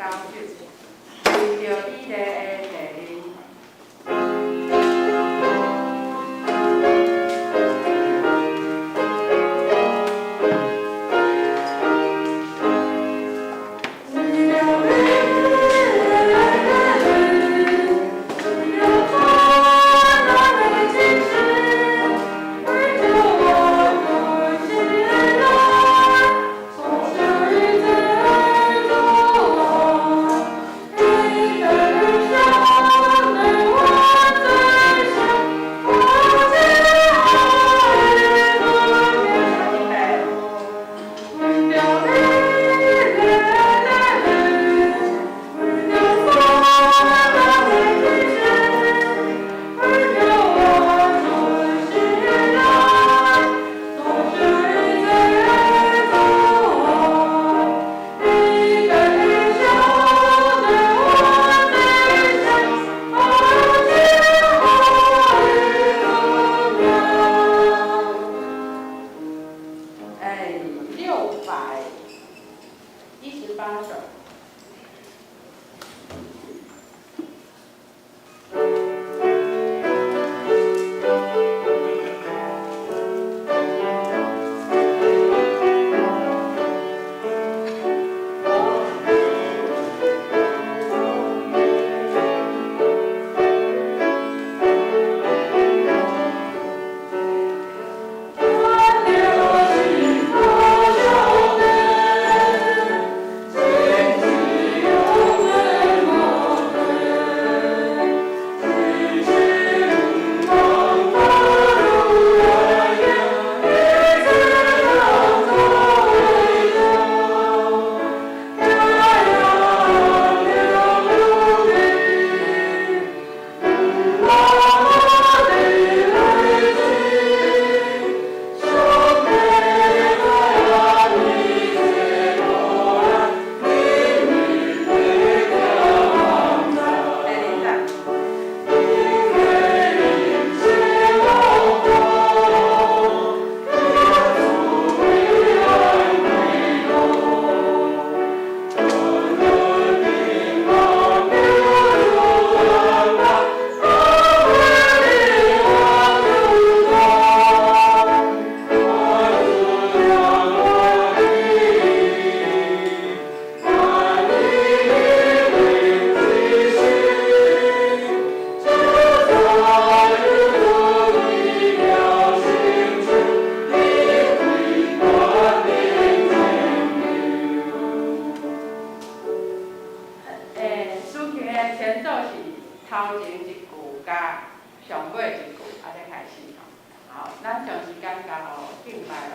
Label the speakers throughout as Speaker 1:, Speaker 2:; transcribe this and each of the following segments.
Speaker 1: 首，為著美麗的地面。哎，618首。欸，抒情的前奏是頭前一句佮上尾一句，按呢開始吼。好，咱將時間交予敬拜咯。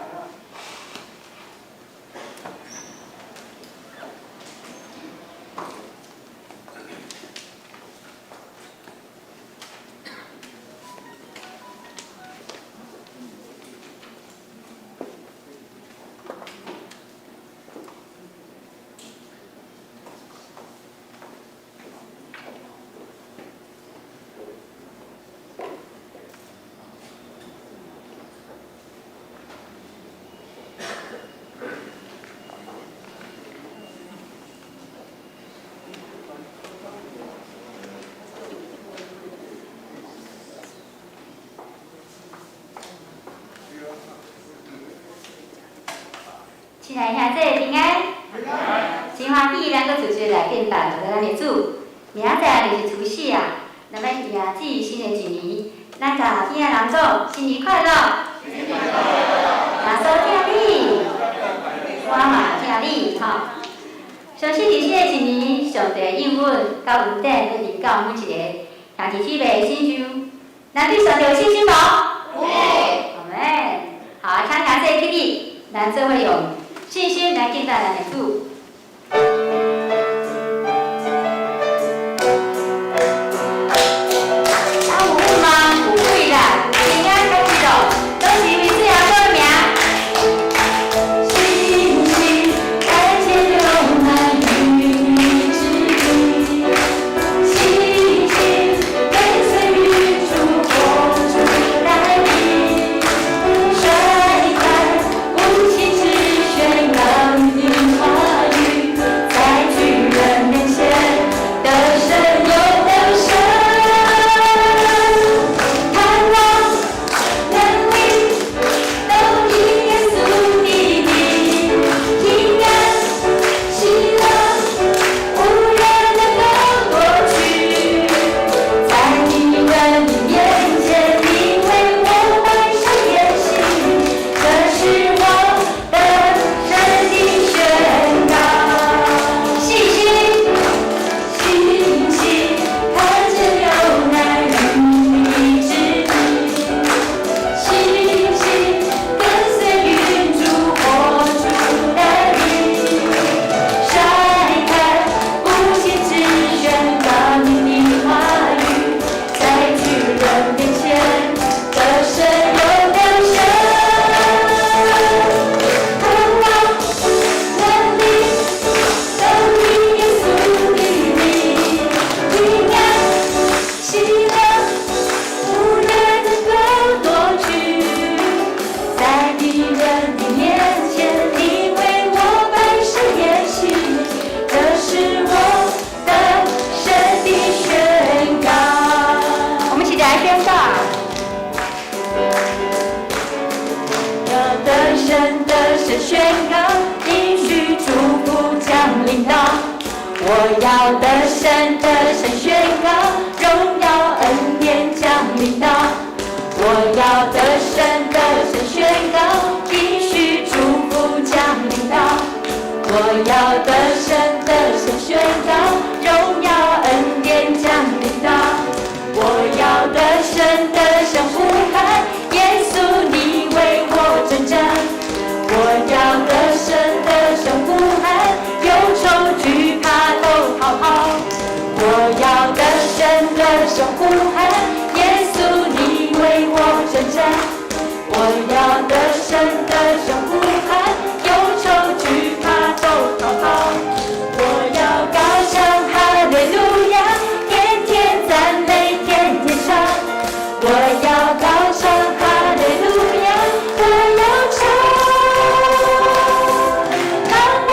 Speaker 2: 親愛兄弟平安，真歡喜，咱閣做伙來敬拜咱的主。明仔載就是除夕啊，咱欲迎接新的一年，咱共邊仔人講新年快樂。耶穌疼你，我嘛疼你，吼。相信佇新的一年，上帝應允佮恩典欲臨到每一個兄弟姊妹的身上。咱對上帝有信心無？有。阿們。好，請兄弟起立，咱做伙用信心來敬拜咱的主。啊，有盼望，有喜樂，有平安，佮喜樂，攏是因為主耶穌的名。信心看見流奶與蜜之地，信心跟隨主國主帶領，甩開無情之宣告你的話語。我要得勝得勝宣告，榮耀恩典降臨到。我要得勝得勝宣告，應許祝福降臨到。我要得勝得勝宣告，榮耀恩典降臨到。我要得勝得勝呼喊，耶穌你為我征戰。我要得勝得勝呼喊，憂愁懼怕都逃跑。我要得勝得勝呼喊，耶穌你為我征戰。我要得勝得勝呼喊，憂愁懼怕都逃跑。我要高唱哈利路亞，天天讚美，天天唱。我要高唱哈利路亞，我要唱。當我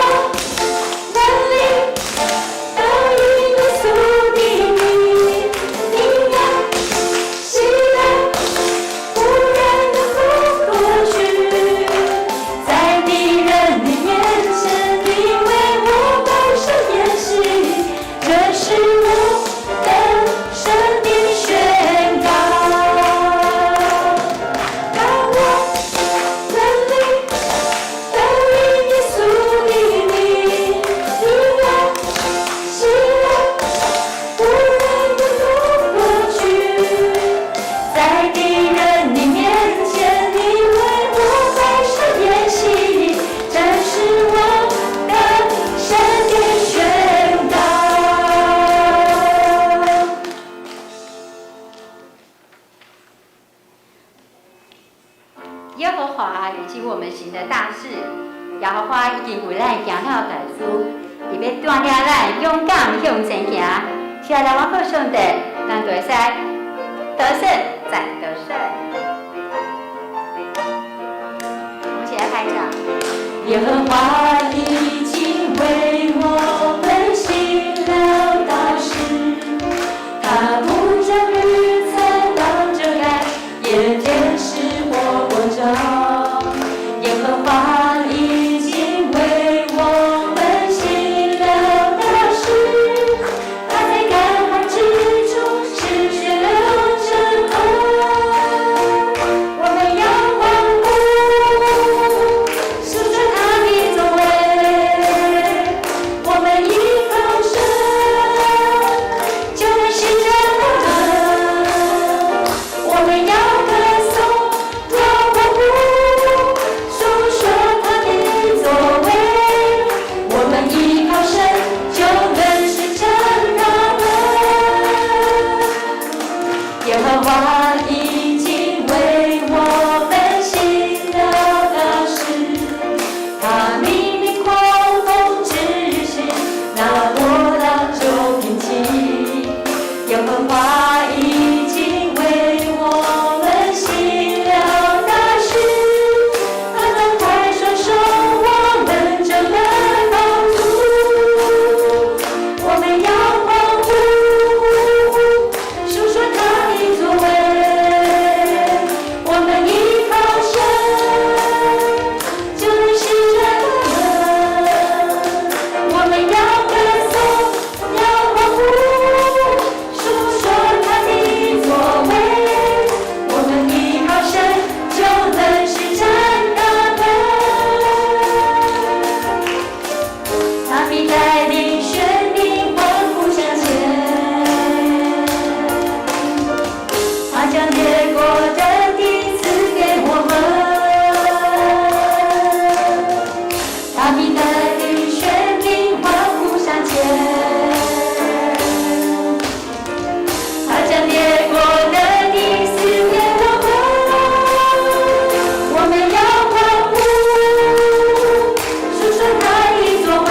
Speaker 2: 能力都因耶穌的名，平安喜樂忽然的覆過去，在敵人的面前，你為我擺設筵席，這是我得勝的宣告。當我能力都因耶穌的名，平安喜樂忽然的覆過去，在敵人的面前，你為我擺設筵席，這是我得勝的宣告。耶和華已經為我們行的大事，耶和華已經為咱行了大事，伊欲帶領咱勇敢向前行。接下來我靠上帝，咱就會使得勝再得勝。我們一起來拍掌。
Speaker 3: 耶和華已經為我們行了大事，他不將雨傘當遮蓋，夜間使火光照。耶和華已經為我們行了大事，他在乾旱之處使水流成河。我們要歡呼，述說他的作為。我們依靠神，就能施展大能。我們要歌頌，要歡呼，述說他的作為。我們依靠神，就能施展大能。耶和華已經為我們行了大事，他命令狂風止息，那波浪就平靜。耶和華已經為我們行了大事，他張開雙手，我們就得飽足。我們要歡呼，述說他的作為。我們依靠神，就能施展大能。我們要歌頌，要歡呼，述說他的作為。我們依靠神，就能施展大能。他必帶領選民歡呼向前，他將列國的地賜給我們。他必帶領選民歡呼向前，他將列國的地賜給我們。我們要歡呼，述說他的作為。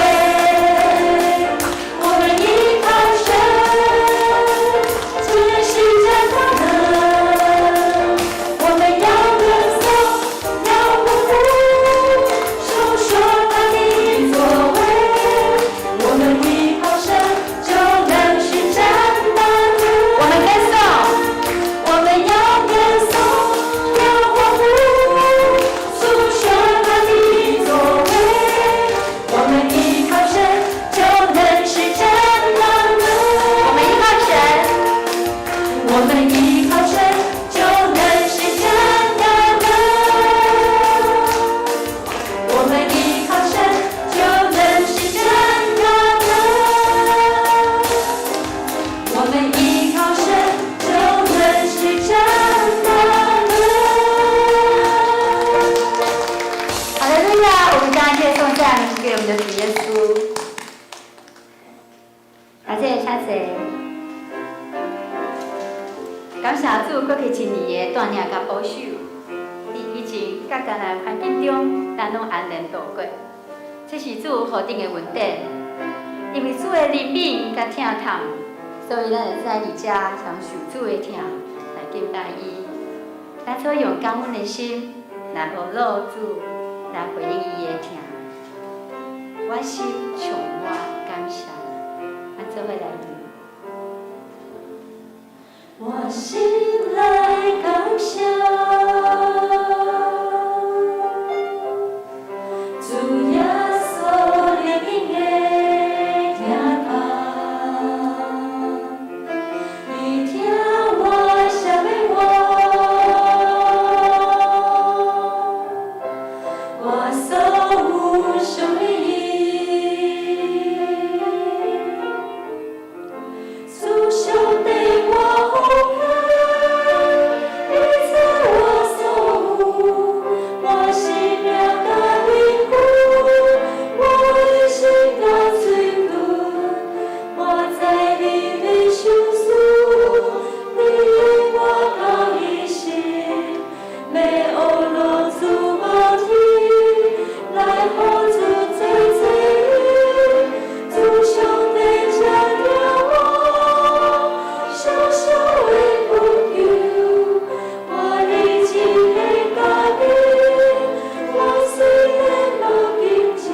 Speaker 2: 請坐。感謝主過去一年的帶領佮保守，佇疫情佮艱難環境中，咱攏安然度過。這是主予等的恩典，因為主的憐憫佮疼痛，所以咱會使佇遮享受主的疼來敬拜伊。咱做用感恩的心來呵咾主，來回應伊的疼。我心充滿感謝，咱做伙來唱。
Speaker 3: 我心來感謝，主耶穌憐憫的疼痛，伊疼我，赦免我，我所有屬於伊。主上帝我奉獻，你賜我所有，我生命佮靈魂，我的心佮喙唇，我在你裡相思，你引我到一生，欲學落主無天，來予主做祭主上帝這疼我，小小的恳求，我熱情的家己，我雖然無金錢，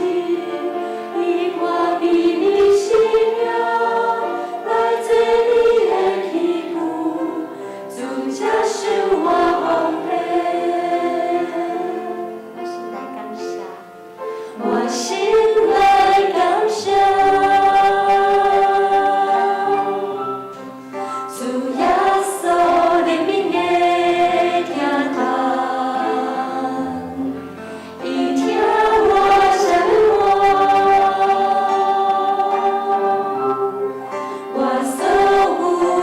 Speaker 3: 以我卑微生命來做你的器具，主接受我奉獻。
Speaker 2: 我心來感謝，
Speaker 3: 我心來感謝，主耶穌憐憫的疼痛，伊疼我，赦免我，我所有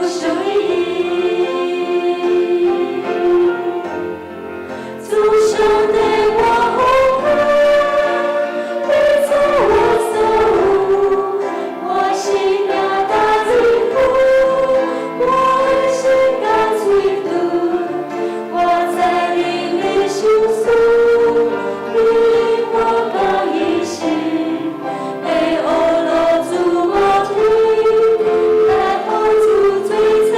Speaker 3: 屬於伊。主上帝我奉獻，你賜我所有，我生命佮靈魂，我的心佮喙唇，我在你裡相思，你引我到一生，欲學落主無天，來予主做祭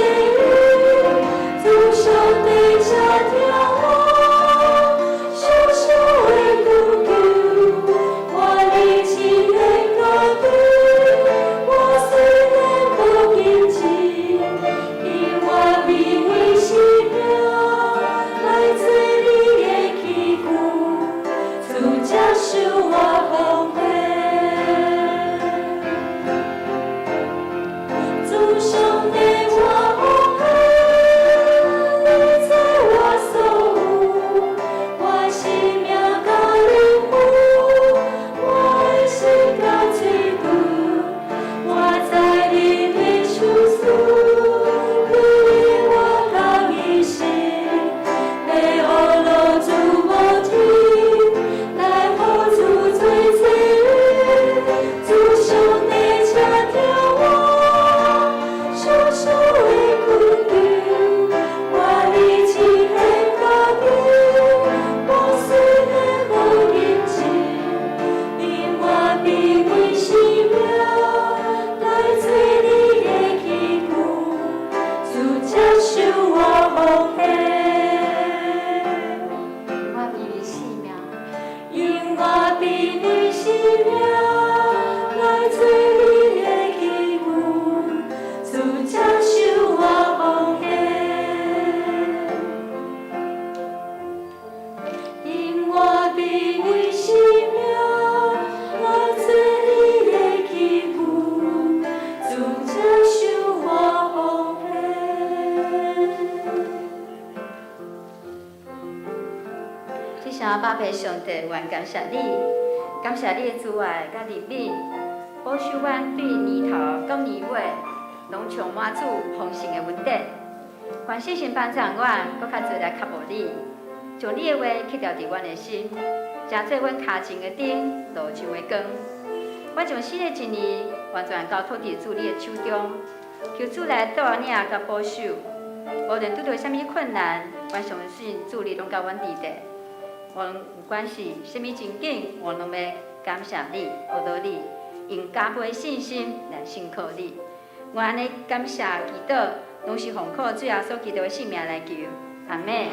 Speaker 3: 主上帝這疼我，小小的懇求，我熱情的家己，我雖然無金錢，以我卑微生命來做你的器具，主接受我奉獻。主上帝我奉獻，你賜我所有，我生命佮靈魂，我的心佮喙唇，我在你裡相思，你引我到一生，欲學落主無天，來予主做祭主上帝這疼我，小小的懇求，我熱情的家己，我雖然無金錢，以我卑微生命來做你的器具，主接受我奉獻。
Speaker 2: 我卑微生命，
Speaker 3: 用我卑微生命來做你的器具，主接受我奉獻。用我卑微生命來做你的器具，主接受我奉獻。
Speaker 2: 至聖阿爸父上帝，願感謝你，感謝你的慈愛佮憐憫，保守阮對年頭到年尾，攏充滿主豐盛的恩典。願聖神幫助阮，閣較濟來渴慕你，將你的話刻牢佇阮的心，成做阮跤前的燈，路上的光。我將新的一年完全交託佇主你的手中，求主來帶領佮保守。無論拄著啥物困難，我相信主你攏佮阮佇咧。無論不管是啥物情景，我攏欲感謝你，學到你，用加倍的信心來信靠你。我按呢感謝祈禱，攏是奉靠主耶穌基督的聖名來求，阿們。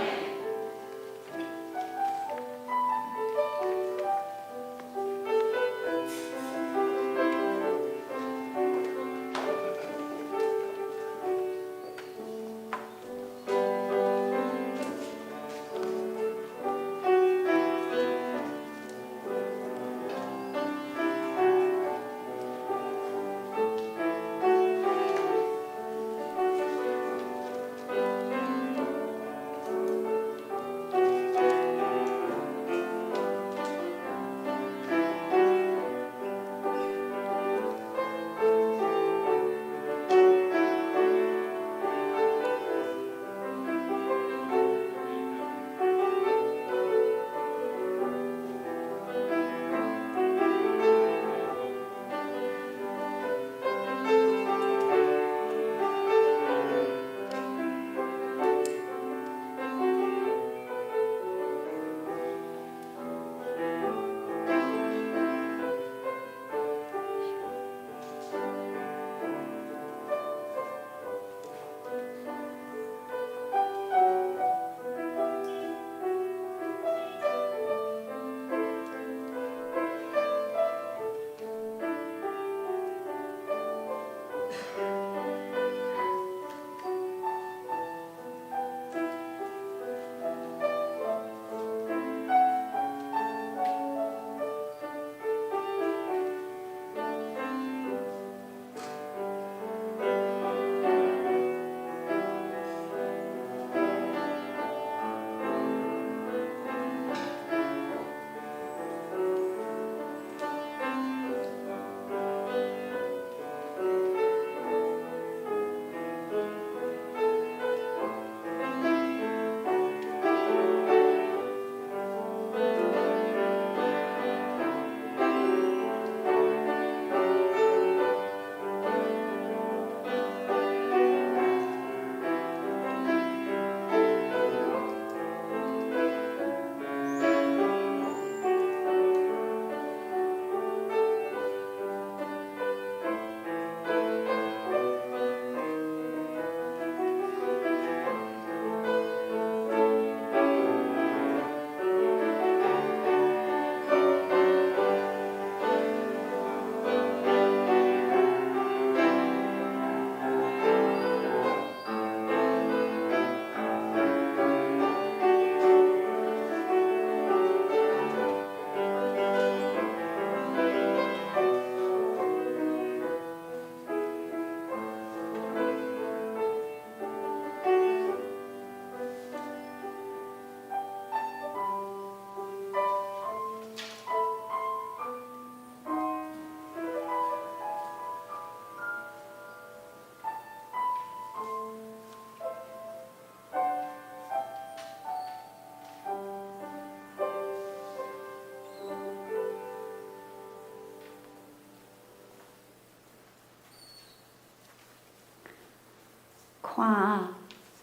Speaker 4: 看啊，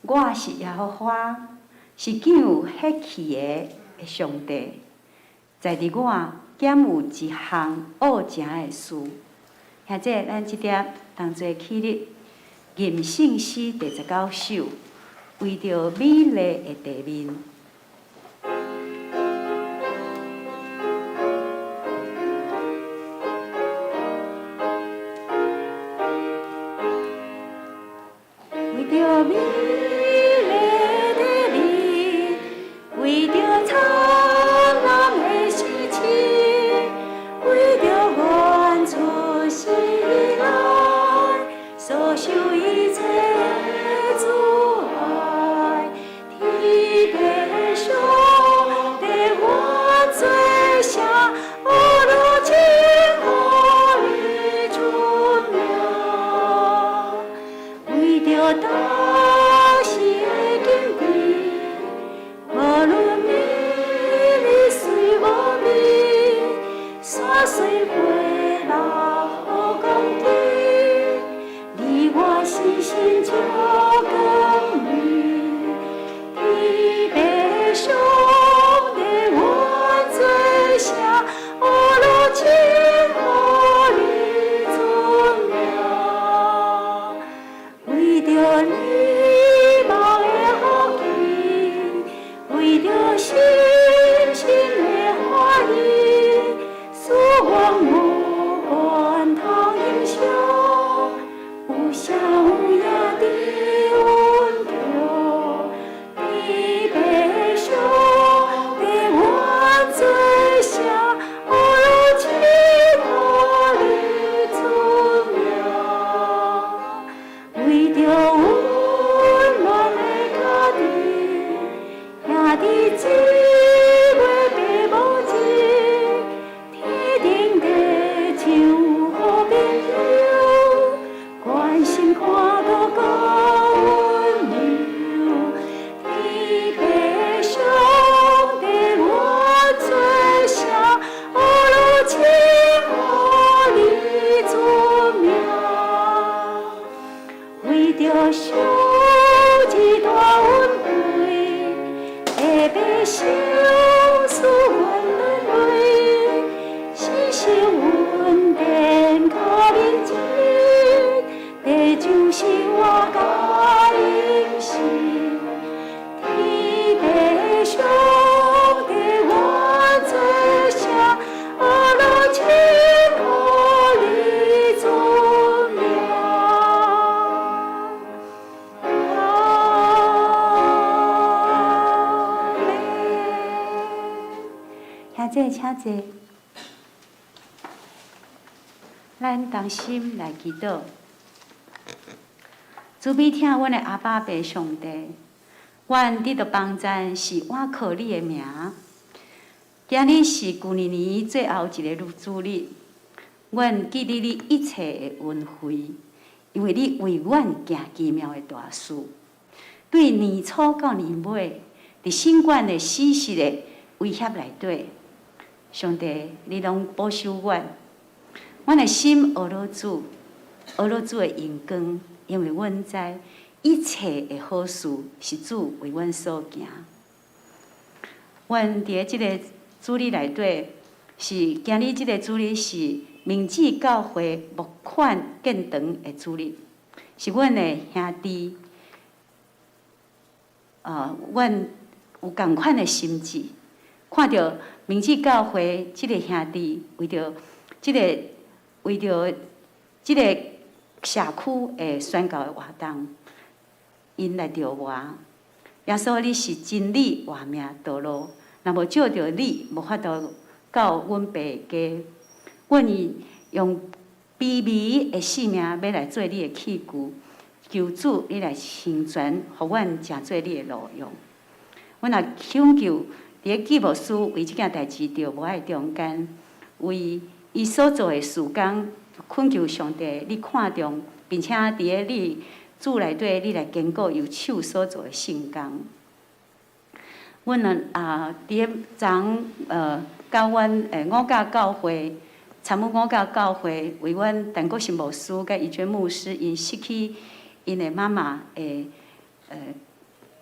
Speaker 4: 我是耶和華，是救彼去的上帝，在佇我敢有一項惡成的事？兄弟，咱這碟同齊起立，吟聖詩第19首，為著美麗的地面。為著美麗的地面，為著燦爛的詩情，為著阮出世以來所受一切阻礙，天父上帝我做啥？我如今予你出名，為著大時的景致，無論美麗水無美，山水花望。姊，請坐。咱同心來祈禱。慈悲疼阮的阿爸父上帝，阮得著幫贊是倚靠你的名。今日是舊年年最後一个主日，阮記得你一切的恩惠，因為你為阮行奇妙的大事。對年初到年尾，佇新冠的死實的威脅內底，上帝，你攏保守阮，阮的心呵咾主，呵咾主的榮光，因為阮知一切的好事是主為阮所行。阮佇咧這个主日內底，是今日這个主日是明志教會募款建堂的主日，是阮的兄弟，阮有仝款的心志，看著明志教會這个兄弟為著這個社區的宣教的活動，𪜶來著我。耶穌，你是真理、活命道路，若無藉著你，無法度到阮爸的家。阮用卑微的性命欲來做你的器具，求主你來成全，予阮成做你的路用。阮也懇求佇咧紀牧師為這件代誌著無愛中間，為伊所做的事工，懇求上帝你看重，並且佇咧你主內底，你來堅固由手所做的聖工。阮啊，佇咧昨佮阮五甲教會參與五甲教會，為阮陳國信牧師佮伊娟牧師𪜶失去𪜶的媽媽的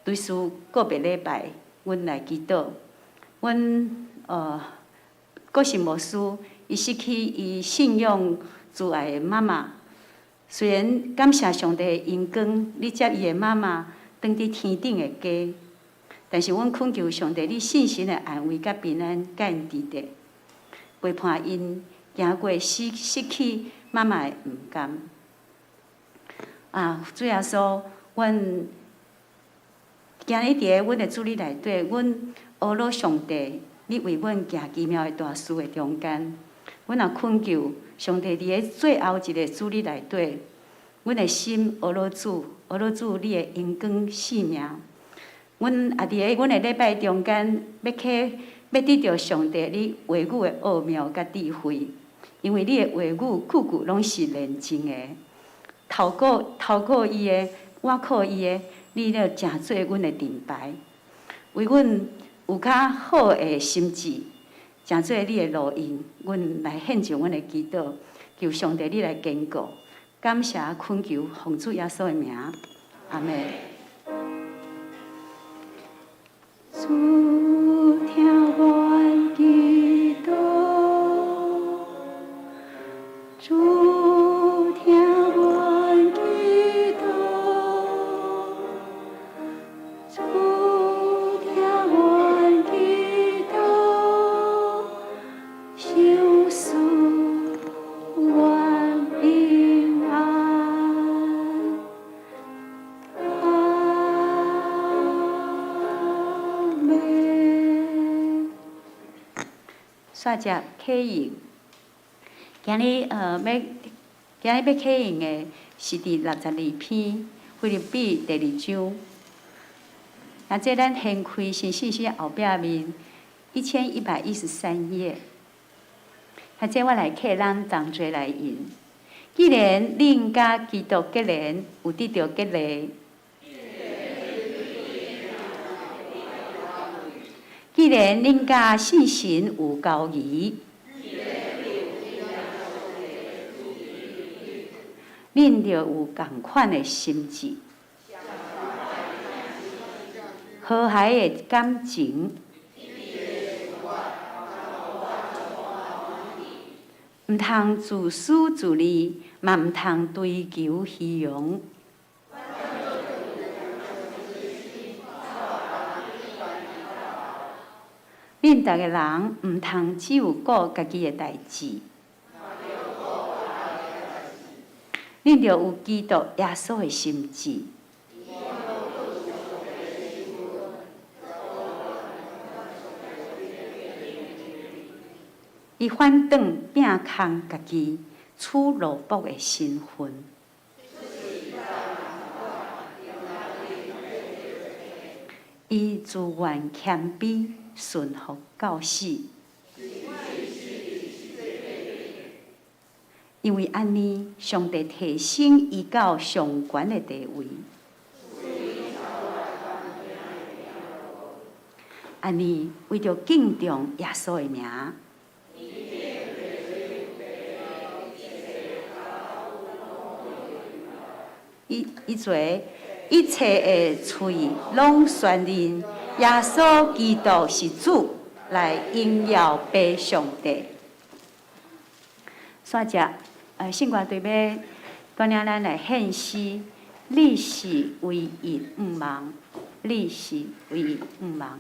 Speaker 4: 追思告別禮拜，阮來祈禱。阮國信牧師伊失去伊信仰慈愛的媽媽，雖然感謝上帝的恩光，你接伊的媽媽轉佇天頂的家，但是阮懇求上帝，你信心的安慰佮平安，佮𪜶佇咧，陪伴𪜶行過失去媽媽的毋甘。啊，主耶穌，阮今日佇咧阮的主日內底，阮呵咾上帝，你為阮行奇妙的大事的中間，阮也懇求上帝佇咧最後一个主日內底，阮的心呵咾主，呵咾主你的榮光聖名。阮也佇咧阮的禮拜中間，欲得著上帝你話語的奧妙佮智慧，因為你的話語句句攏是煉淨的。透過伊的，倚靠伊的，你咧成做阮的盾牌，為阮有較好的心志，成做你的路用，阮來獻上阮的祈禱，求上帝你來堅固，感謝懇求，奉主耶穌的名，阿們。主聽阮祈禱，主聽阮祈禱，主聽阮祈禱，賞賜阮平安。阿們。煞接啟應，今日欲啟應的是佇62篇腓立比第二章。啊，這咱掀開新信息後壁面1113頁。啊，這我來客咱同齊來吟。既然恁佮基督結連，有得著激勵；既然恁佮聖神有交誼，恁著有仝款的心志，和諧的感情，毋通自私自利，嘛毋通追求虛榮。恁逐个人毋通只有顧家己的代誌，恁著有基督耶穌的心志。伊反轉摒空家己，取奴僕的身份。伊自願謙卑，順服到死。因為按呢，上帝提升伊到上懸的地位。按呢，為著敬重耶穌的名，伊伊做一切的喙攏宣認耶穌基督是主，來榮耀父上帝。煞接，聖歌隊欲帶領咱來獻詩，你是唯一向望，你是唯一向望。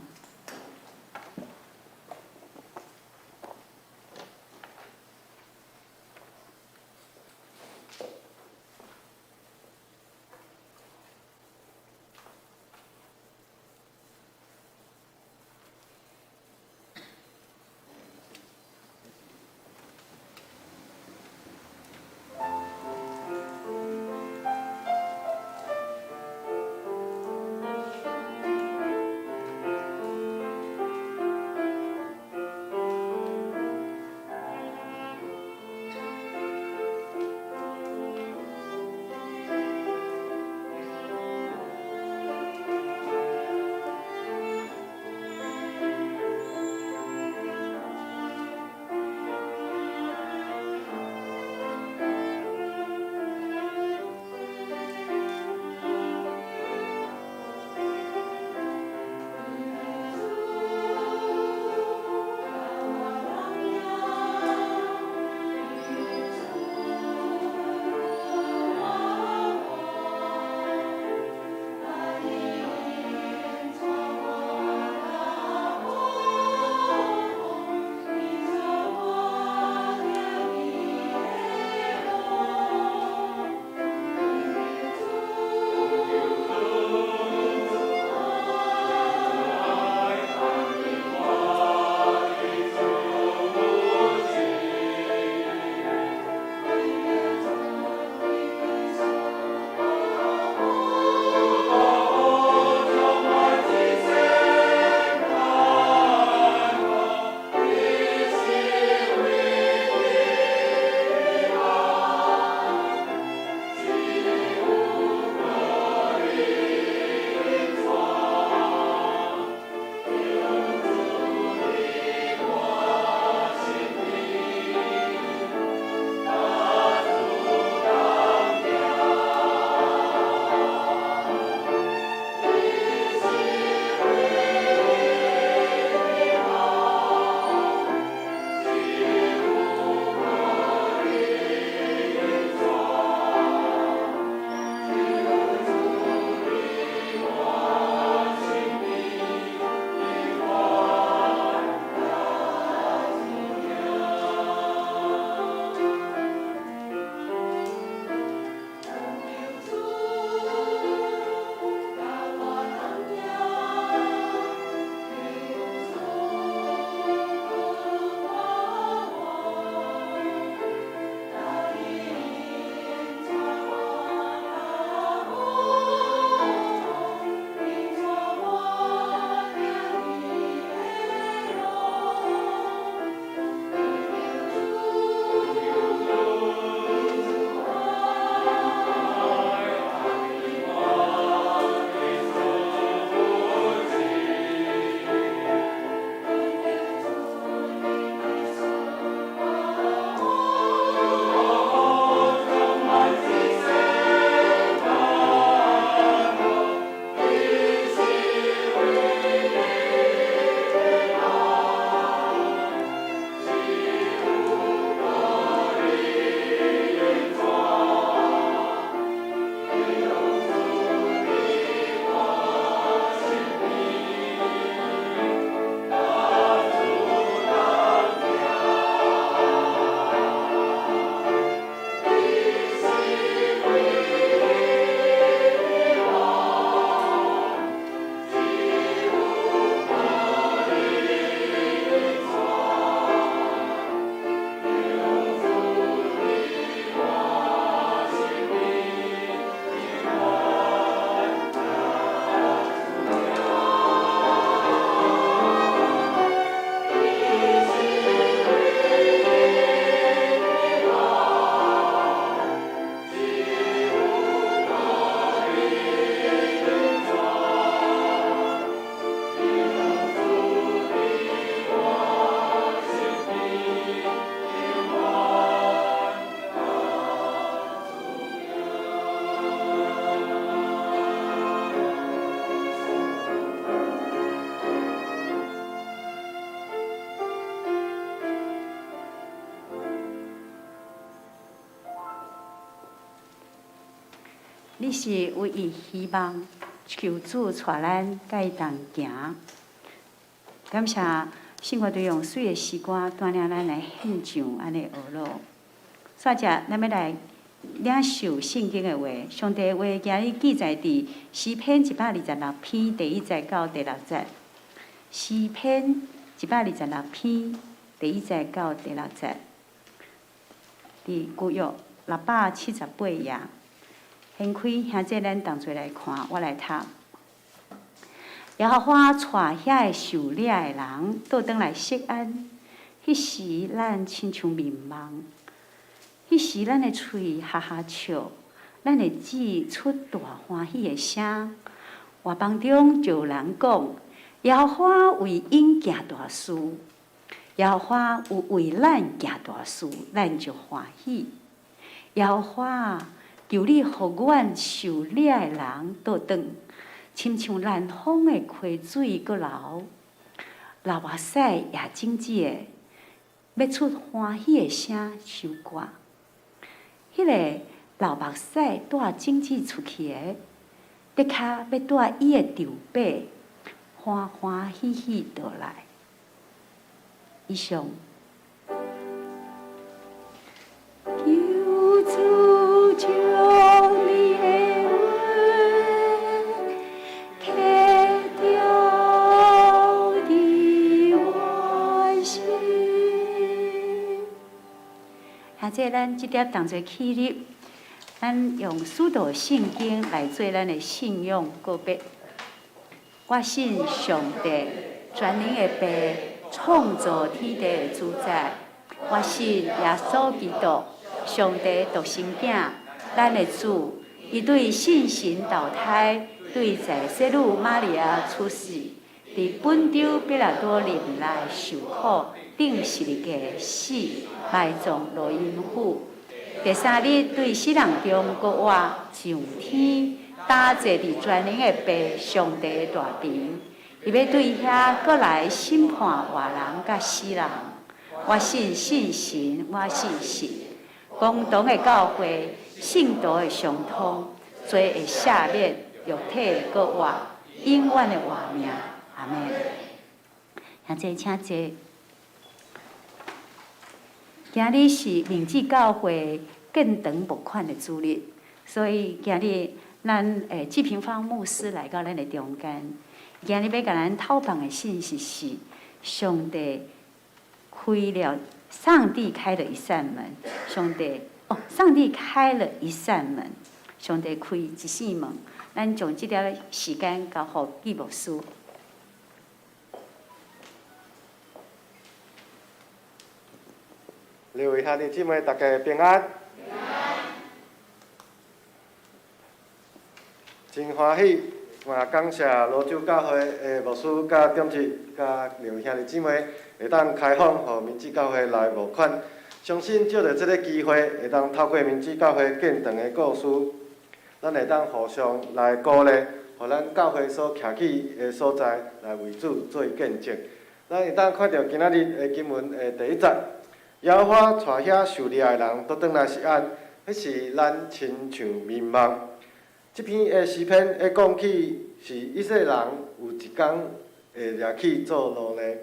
Speaker 4: 你是唯一希望，求主帶咱佮伊同行。感謝聖歌隊用媠的詩歌帶領咱來獻上按呢呵咾。煞者，咱欲來領受聖經的話，上帝的話今日記載佇詩篇126篇第一節到第六節。詩篇一百二十六篇第一節到第六節，佇舊約678頁。掀開兄弟咱同齊來看，我來讀。耶和華帶遐个受掠的人倒轉來錫安，彼時咱親像眠夢，彼時咱的喙哈哈笑，咱的舌出大歡喜的聲。外邦中就有人講：耶和華為𪜶行大事，耶和華有為咱行大事，咱就歡喜。耶和華，求你予阮受掠的人倒轉，親像南方的溪水閣流，流目屎也種子的，欲出歡喜的聲收割。彼個流目屎帶種子出去的，的確欲帶伊的丈伯歡歡喜喜倒來。以上。求主將你的話刻雕佇我心。兄弟，咱這點同齊起立，咱用使徒信經來做咱的信仰告白。我信上帝，全能的父，創造天地的主宰。我信耶穌基督，上帝獨生囝，咱的主。伊對聖神投胎，對在洗女瑪利亞出世，佇本丟彼拉多任內受苦，釘十字架死，埋葬落陰府。第三日對死人中復活，上天，搭坐佇全能的父上帝的大爿。伊欲對遐閣來審判活人佮死人。我信聖神，我信神，共同的教會，聖徒的相通，罪的赦免，肉體的復活，永遠的活命。阿們。兄弟，請坐。今日是明志教會建堂募款的主日，所以今日咱紀平方牧師來到咱的中間。今日欲共咱透放的信息是上帝開了，上帝開了一扇門。上帝哦，上帝開了一扇門，上帝開一扇門。咱將這點時間交予紀牧師。
Speaker 5: 各位兄弟姊妹，大家平安。真歡喜，嘛感謝蘆洲教會的牧師佮長執佮兩位兄弟姊妹會當開放，予明志教會來募款。相信藉著這个機會，會當透過明志教會建堂的故事，咱會當互相來鼓勵，予咱教會所徛起的所在來為主做見證。咱會當看著今仔日的經文的第一節，耶和華帶遐受掠的人倒轉來錫安，彼時咱親像眠夢。這篇的詩篇咧講起是以色列人有一工會掠去做奴隸。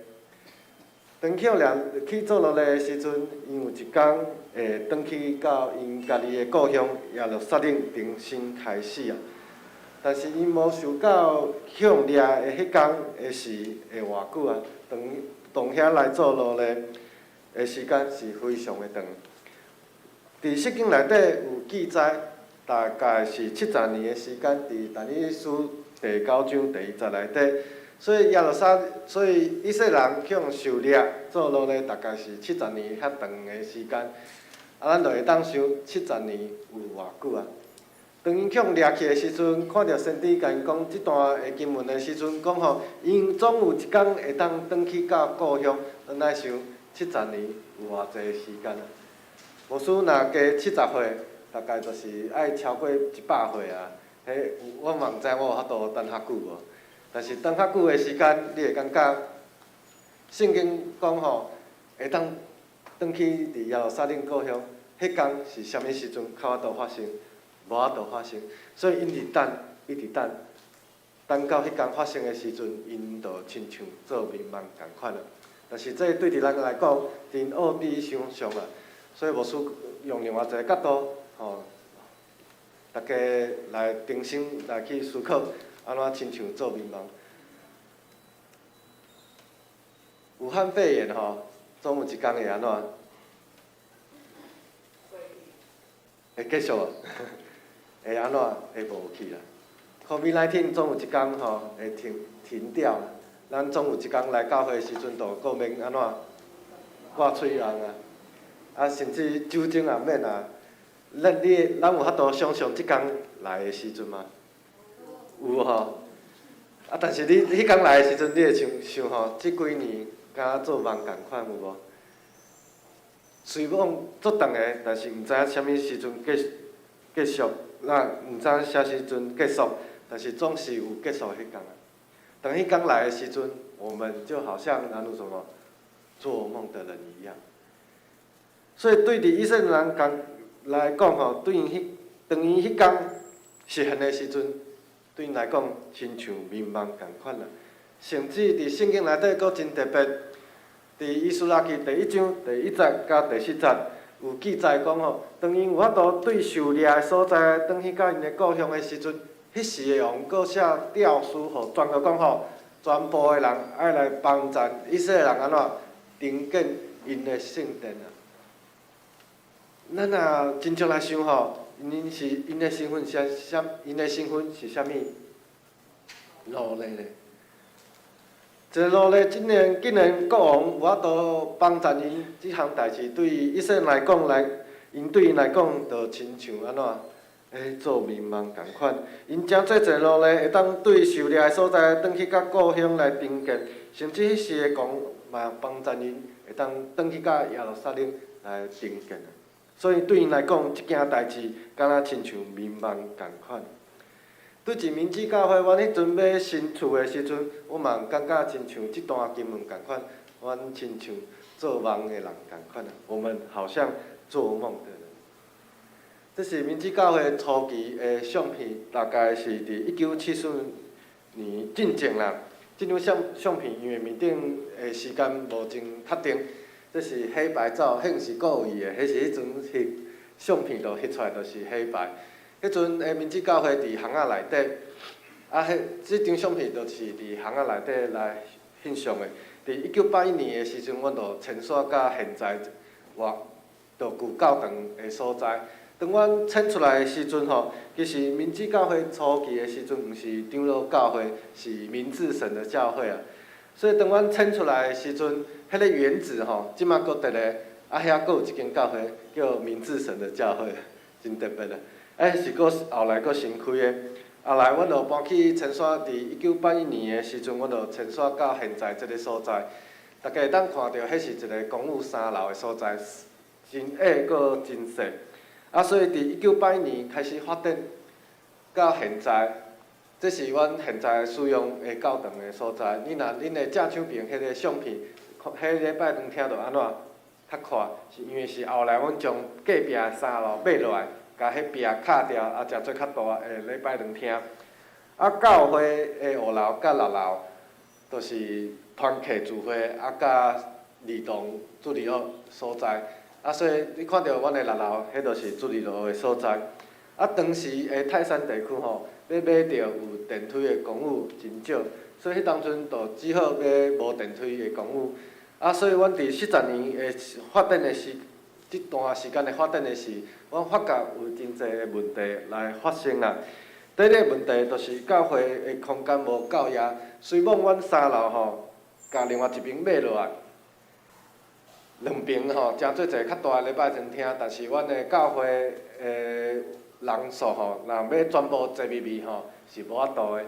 Speaker 5: 當去掠去做奴隸的時陣，𪜶有一工會轉去到𪜶家己的故鄉耶路撒冷重新開始啊。但是𪜶無想到去予掠的彼工的時會偌久啊？當當遐來做奴隸的時間是非常的長。佇聖經內底有記載，大概是七十年的時間，佇但以理書第九章第一節內底。所以耶路撒，所以以色列人去予受掠做奴隸，大概是七十年遐長的時間。啊，咱就會當想七十年有偌久啊？當𪜶去予掠去的時陣，看著先知共𪜶講這段的經文的時陣，講吼，𪜶總有一工會當轉去到故鄉。咱來想七十年有偌濟時間啊？牧師若加七十歲，大概就是愛超過100歲啊。彼我嘛毋知我有法度等較久無。但是等較久的時間，你會感覺聖經講吼，會當轉去佇耶路撒冷故鄉，彼工是啥物時陣較法度發生？無法度發生。所以𪜶佇等，一直等，等到彼工發生的時陣，𪜶就親像做眠夢仝款啊。但是這對佇咱來講，真奧比想像啊。所以牧師用另外一個角度，吼，大家來重新來去思考，按怎親像做眠夢。武漢肺炎吼，總有一工會按怎？會結束啊？會按怎？會無去啦。COVID-19 總有一工吼會停停掉啦。咱總有一工來教會的時陣，就閣免按怎掛喙甕啊？啊，甚至酒精也免啊。咱你咱有法度想像這工來的時陣嗎？有吼。啊，但是你彼工來的時陣，你會想想吼，這幾年敢若做夢仝款有無？雖講足長的，但是毋知影啥物時陣結結束，咱毋知啥時陣結束，但是總是有結束彼工啊。當彼工來的時陣，我們就好像那種什麼做夢的人一樣。所以對佇以色列人講來講吼，對𪜶彼當𪜶彼工實現的時陣，對𪜶來講親像眠夢仝款啦。甚至佇聖經內底閣真特別，佇以斯拉記第一章第一節佮第四節有記載講吼，當𪜶有法度對受掠的所在，轉去到𪜶的故鄉的時陣，彼時的王閣寫詔書予全國講吼，全部的人愛來幫贊以色列人按怎重建𪜶的聖殿啊。咱若真正來想吼，𪜶是𪜶的身份是啥？𪜶的身份是啥物？奴隸咧。一个奴隸竟然竟然國王有法度幫贊𪜶這項代誌，對以色列來講來，𪜶對𪜶來講，就親像按怎？欸，做眠夢仝款。𪜶成做一个奴隸，會當對受掠的所在，轉去佮故鄉來重建，甚至彼時的王嘛幫贊𪜶，會當轉去佮耶路撒冷來重建。所以對𪜶來講，這件代誌敢若親像眠夢仝款。對一民主教會，阮彼陣買新厝的時陣，我嘛感覺親像這段經文仝款，阮親像做夢的人仝款啊。我們好像做夢的人。這是民主教會初期的相片，大概是佇1974年進前啦。這張相相片因為面頂的時間無真確定，這是黑白照，彼毋是故意的，彼是彼陣翕相片就翕出來就是黑白。彼陣的民主教會佇巷仔內底，啊，彼這張相片就是佇巷仔內底來翕相的。佇1981年的時陣，阮就遷徙到現在活就舊教堂的所在。當阮遷出來的時陣吼，其實民主教會初期的時陣，毋是長老教會，是明志神的教會啊。所以當阮遷出來的時陣，彼個原址吼，這馬閣佇咧，啊遐閣有一間教會叫明志神的教會，真特別啊。欸，是閣後來閣新開的。後來阮就搬去遷徙，佇1981年的時陣，阮就遷徙到現在這个所在。大家會當看著，彼是一个公寓三樓的所在，真矮閣真細。啊，所以佇1981年開始發展，到現在，這是阮現在使用的教堂的所在。你若恁的正手邊彼个相片，彼禮拜堂廳就按怎較闊，是因為是後來阮將隔壁的三樓買落來。共彼壁敲掉，啊，成做較大的禮拜堂廳。啊，教會的五樓佮六樓，都是團契聚會，啊，佮兒童主日學所在。啊，所以你看著阮的六樓，彼就是主日學的所在。啊，當時的泰山地區吼，欲買著有電梯的公寓真少，所以彼當陣就只好買無電梯的公寓。啊，所以阮佇四十年的發展的時，這段時間的發展的時，阮發覺有真濟的問題來發生啦。第一个問題就是教會的空間無夠呀，雖罔阮三樓吼，共另外一邊買落來，兩邊吼，成做一个較大的禮拜堂廳，但是阮的教會的人數吼，若欲全部坐入去吼，是無法度的。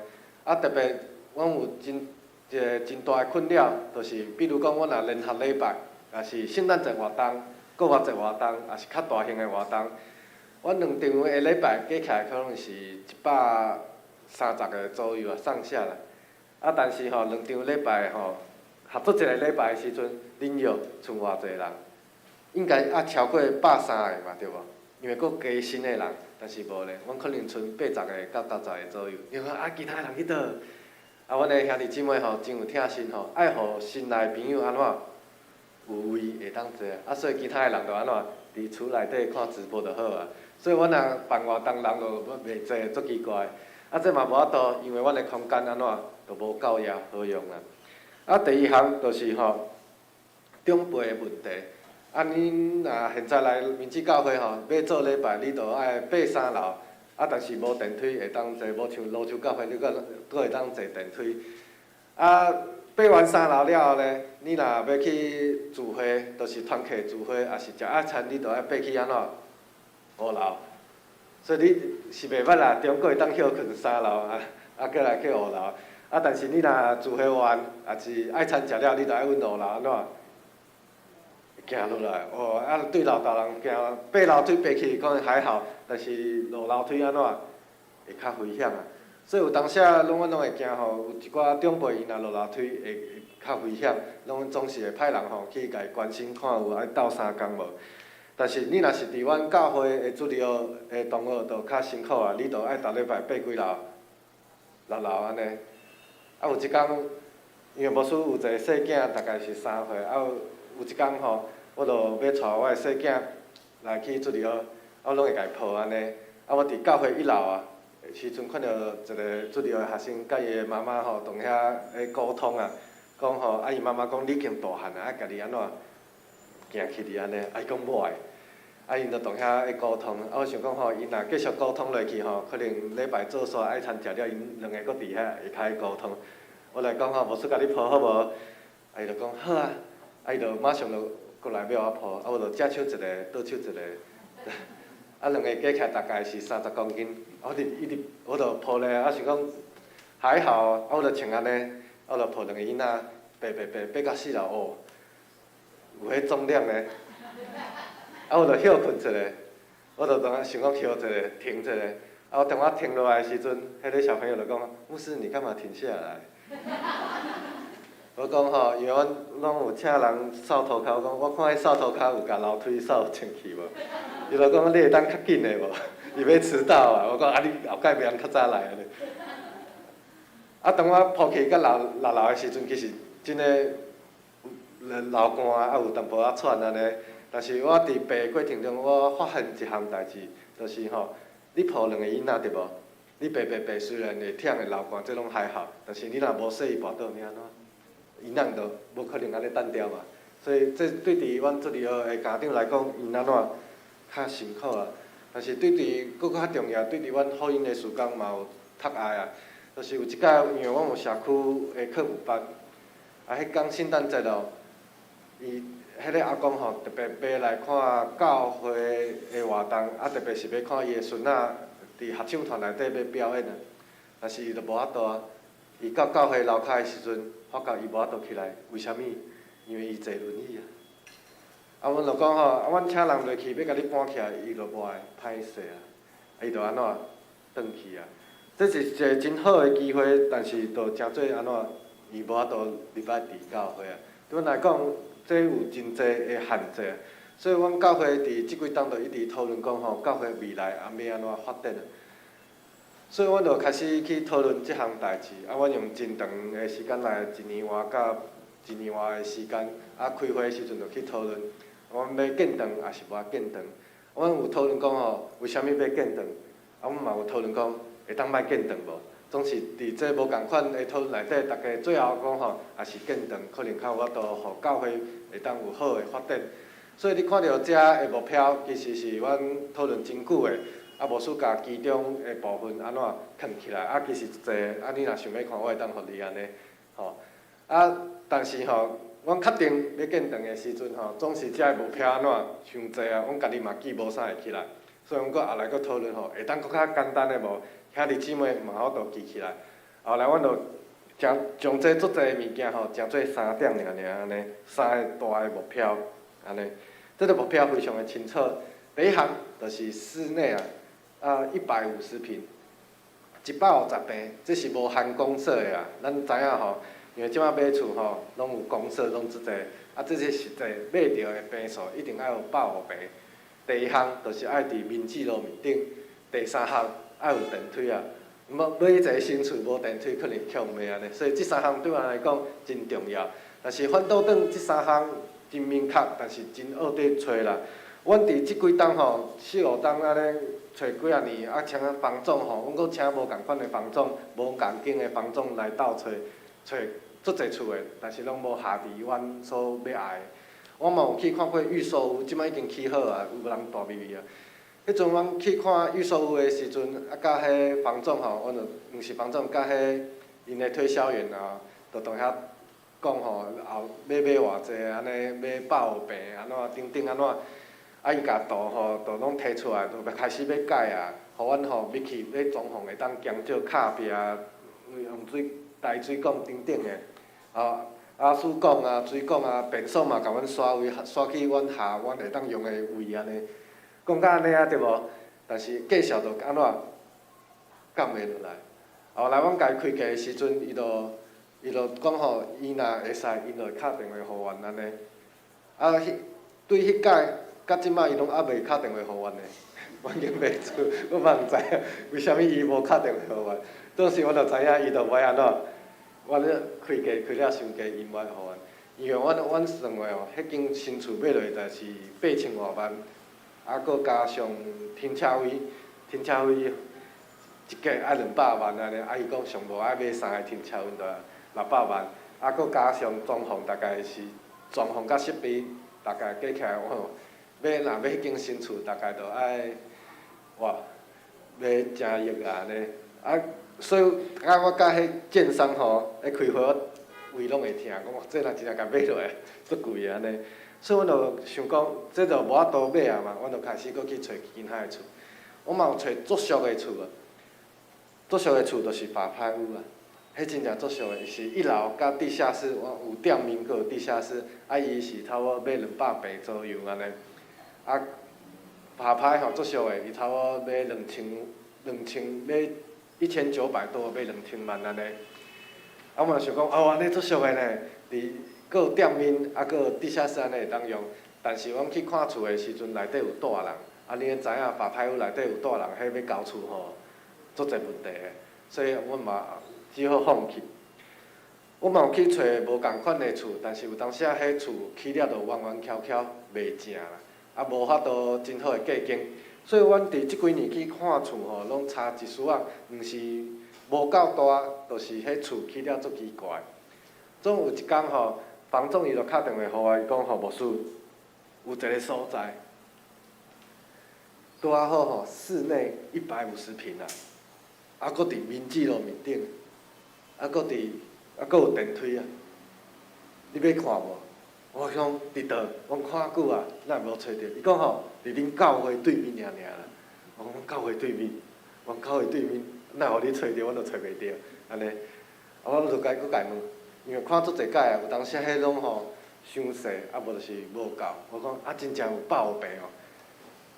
Speaker 5: 啊，特別阮有真一个真大的困擾，就是比如講，阮若聯合禮拜，抑是聖誕節活動、復活節活動，抑是較大型的活動，阮兩場的禮拜加起來可能是130個左右啊，上下啦。啊，但是吼，兩場禮拜吼，合做一个禮拜的時陣，恁約賰偌濟人？應該愛超過130個嘛，對無？因為閣加新的人，但是無咧，阮可能賰80個到90個左右。你看啊，其他人去佗？啊，阮的兄弟姊妹吼，真有疼心吼，愛予新來朋友按怎有位會當坐，啊，所以其他的人就按怎佇厝內底看直播就好啊。所以阮若辦活動，人就袂濟，足奇怪。啊，這嘛無法度，因為阮的空間按怎就無夠也好用啊。啊，第二項就是吼，長輩的問題。啊，恁若現在來明志教會吼，欲做禮拜，你就愛爬三樓。啊，但是無電梯會當坐，無像蘆洲教會，你閣閣會當坐電梯。啊，爬完三樓了後呢，你若欲去聚會，就是團契聚會，抑是食愛餐，你就愛爬去按怎五樓。所以你是袂歹啦，中閣會當歇睏三樓啊，啊，閣來去五樓。啊，但是你若聚會完，抑是愛餐食了，你就愛阮五樓按怎？行落來，哦，啊，對老大人行，爬樓梯爬去可能還好，但是落樓梯按怎會較危險啊。所以有當時啊，攏阮攏會驚吼，有一寡長輩𪜶若落樓梯會會較危險，攏總是會派人吼去共伊關心，看有愛鬥相共無。但是你若是佇阮教會的主日學的同學，就較辛苦啊，你就愛逐禮拜爬幾樓？六樓按呢。啊，有一工，因為牧師有一个細囝，大概是3歲，啊有有一工吼，我就欲帶我的細囝來去主日學，啊我攏會共伊抱按呢。啊，我佇教會一樓啊，時陣看著一个主日學學生佮伊的媽媽吼，佇遐咧溝通啊，講吼，啊伊媽媽講你已經大漢啊，啊家己按怎行起去按呢？啊伊講無愛，啊𪜶就佇遐咧溝通，啊我想講吼，𪜶若繼續溝通落去吼，可能禮拜做煞愛餐食了，𪜶兩个閣佇遐會較會溝通。我來講吼，牧師共你抱好無？啊伊就講好啊，啊伊就馬上就過來欲我抱，啊我就正手一个，倒手一个，啊兩个加起來大概是30公斤，我就一直我就抱咧，啊想講還好，啊我就穿按呢，我就抱兩個囡仔，爬爬爬爬到四樓哦，有彼重量咧，啊我就歇睏一下，我就當想講歇一下，停一下，啊我當我停落來的時陣，彼个小朋友就講：牧師你幹嘛停下來？我講吼，因為阮攏有請人掃塗跤，我講我看彼掃塗跤有共樓梯掃清氣無？伊就講你會當較緊的無？伊欲遲到啊！我講啊，你後蓋袂通較早來按呢。啊，當我抱起到六六樓的時陣，其實真的流汗啊，有淡薄仔喘按呢。但是我佇爬的過程中，我發現一項代誌，就是吼，你抱兩个囡仔對無？你爬爬爬，雖然會忝會流汗，這攏還好，但是你若無細伊跋倒，你按怎？𪜶仔就無可能按呢擲著嘛。所以這對佇阮主日學的家長來講，𪜶按怎較辛苦啊。但是對佇閣較重要，對佇阮福音的事工嘛有窒礙啊。就是有一擺，因為阮有社區的課輔班，啊，彼工聖誕節哦，伊彼个阿公吼特別欲來看教會的活動，啊，特別是欲看伊的孫仔佇合唱團內底欲表演啊，但是伊就無法度啊。伊到教會樓跤的時陣，發覺伊無法度起來，為啥物？因為伊坐輪椅啊。啊，阮就講吼，啊，阮請人落去欲共你搬起來，伊就無愛，歹勢啊，啊，伊就按怎轉去啊。這是一个真好的機會，但是就誠做按怎，伊無法度入來佇教會啊。對阮來講，這有真濟的限制，所以阮教會佇這幾冬就一直討論講吼，教會未來啊欲按怎發展啊。所以阮就開始去討論這項代誌，啊，阮用真長的時間來一年外到一年外的時間，啊，開會的時陣就去討論，阮欲建堂抑是無愛建堂。阮有討論講吼，為啥物欲建堂？啊，阮嘛有討論講，會當莫建堂無？總是佇這無仝款的討論內底，逐家最後講吼，抑是建堂可能較有法度，予教會會當有好的發展。所以你看著遮的目標，其實是阮討論真久的。啊，牧師共其中的部分按怎囥起來？啊，其實濟，啊，你若想欲看，我會當予你按呢，吼。啊，但是吼，阮確定欲建堂的時陣吼，總是遮的目標按怎傷濟啊，阮家己嘛記無啥會起來，所以阮閣後來閣討論吼，會當閣較簡單的無？兄弟姊妹嘛有法度記起來。後來阮就將將這足濟的物件吼，成做三點爾爾按呢，三个大的目標按呢。這个目標非常的清楚。第一項就是室內啊，啊150坪，150坪，這是無含公設的啊。咱知影吼，因為這擺買厝吼，攏有公設，攏足濟。啊，這是實際買著的坪數一定愛有150坪。第二項就是愛佇民治路面頂。第三項愛有電梯啊，無買一个新厝無電梯可能會予罵按呢，所以這三項對阮來講真重要。但是反倒轉這三項真明確，但是真僫佇揣啦。阮佇這幾冬吼，四五冬按呢揣幾仔年，啊請房總吼，阮閣請無仝款的房總，無仝間的房總來鬥揣，揣足濟厝的，但是攏無合佇阮所欲愛的。我嘛有去看過預售屋，這擺已經起好啊，有人住入去啊。彼陣阮去看預售屋的時陣，啊，佮彼房總吼，阮就毋是房總，佮彼𪜶的推銷員啊，就當遐講吼，後欲買偌濟，按呢買150坪，按怎等等按怎，啊伊共圖吼，就攏提出來，就開始欲蓋啊，予阮吼入去欲裝潢會當減少敲壁、用水排水管等等的，啊。啊，水管啊、水管啊、便所嘛，共阮徙位徙去阮下，阮會當用的位按呢。講甲按呢啊，對無？但是介紹就按怎講袂落來。後來阮共伊開價的時陣，伊就伊就講吼，伊若會使，𪜶就會敲電話予阮按呢。啊，彼對彼擺到這擺，伊攏猶未敲電話予阮呢。阮已經買厝，我嘛毋知影為啥物伊無敲電話予阮。當時我就知影，伊就欲按怎。阮咧開價開了傷低，伊無愛予阮。因為阮阮算過哦，彼間新厝買落來就是八千外萬，啊，閣加上停車位，停車位一格愛200萬按呢，啊，伊講上無愛買三个停車位就600萬，啊，閣加上裝潢，大概是裝潢佮設備，大概加起來吼，買若買彼間新厝，大概就愛哇，買成億啊按呢，啊。所以，啊，我佮彼建商吼，咧開會，我胃攏會疼，講這若真正共買落來，足貴的按呢。所以，阮就想講，這就無法度買啊嘛，阮就開始閣去揣其他的厝。我嘛有揣足俗的厝啊，足俗的厝就是法拍屋啊，彼真正足俗的，伊是一樓佮地下室，我有店面，閣有地下室，啊，伊是差不多買200坪左右按呢。啊，法拍吼足俗的，伊差不多買兩千兩千買1900多，買2000萬按呢。啊，我嘛想講，哦，按呢足俗的呢，佇閣有店面，啊，閣有地下室按呢會當用。但是阮去看厝的時陣，內底有住人，啊，你知影法拍屋內底有住人，彼欲交厝吼，足濟問題的，所以阮嘛只好放棄。阮嘛有去揣無仝款的厝，但是有當時仔彼厝起了就彎彎翹翹，袂正啦，啊，無法度真好的隔間。所以阮佇這幾年去看厝吼，攏差一絲仔，毋是無夠大，就是彼厝起了足奇怪。總有一工吼，房總伊就敲電話予我，伊講吼牧師，有一个所在，拄仔好吼，室內150坪啊，啊，閣佇民治路面頂，啊，閣佇啊，閣有電梯啊，你欲看無？我講佇佗？我講看久啊，哪會無揣著？伊講吼，佇恁教會對面爾爾啦。我講教會對面，我講教會對面，哪會予你揣著？阮都揣袂著，按呢。啊，我就共閣共問，因為看足濟擺啊，有當時彼攏吼傷細，啊無就是無夠。我講啊，真正有150坪哦。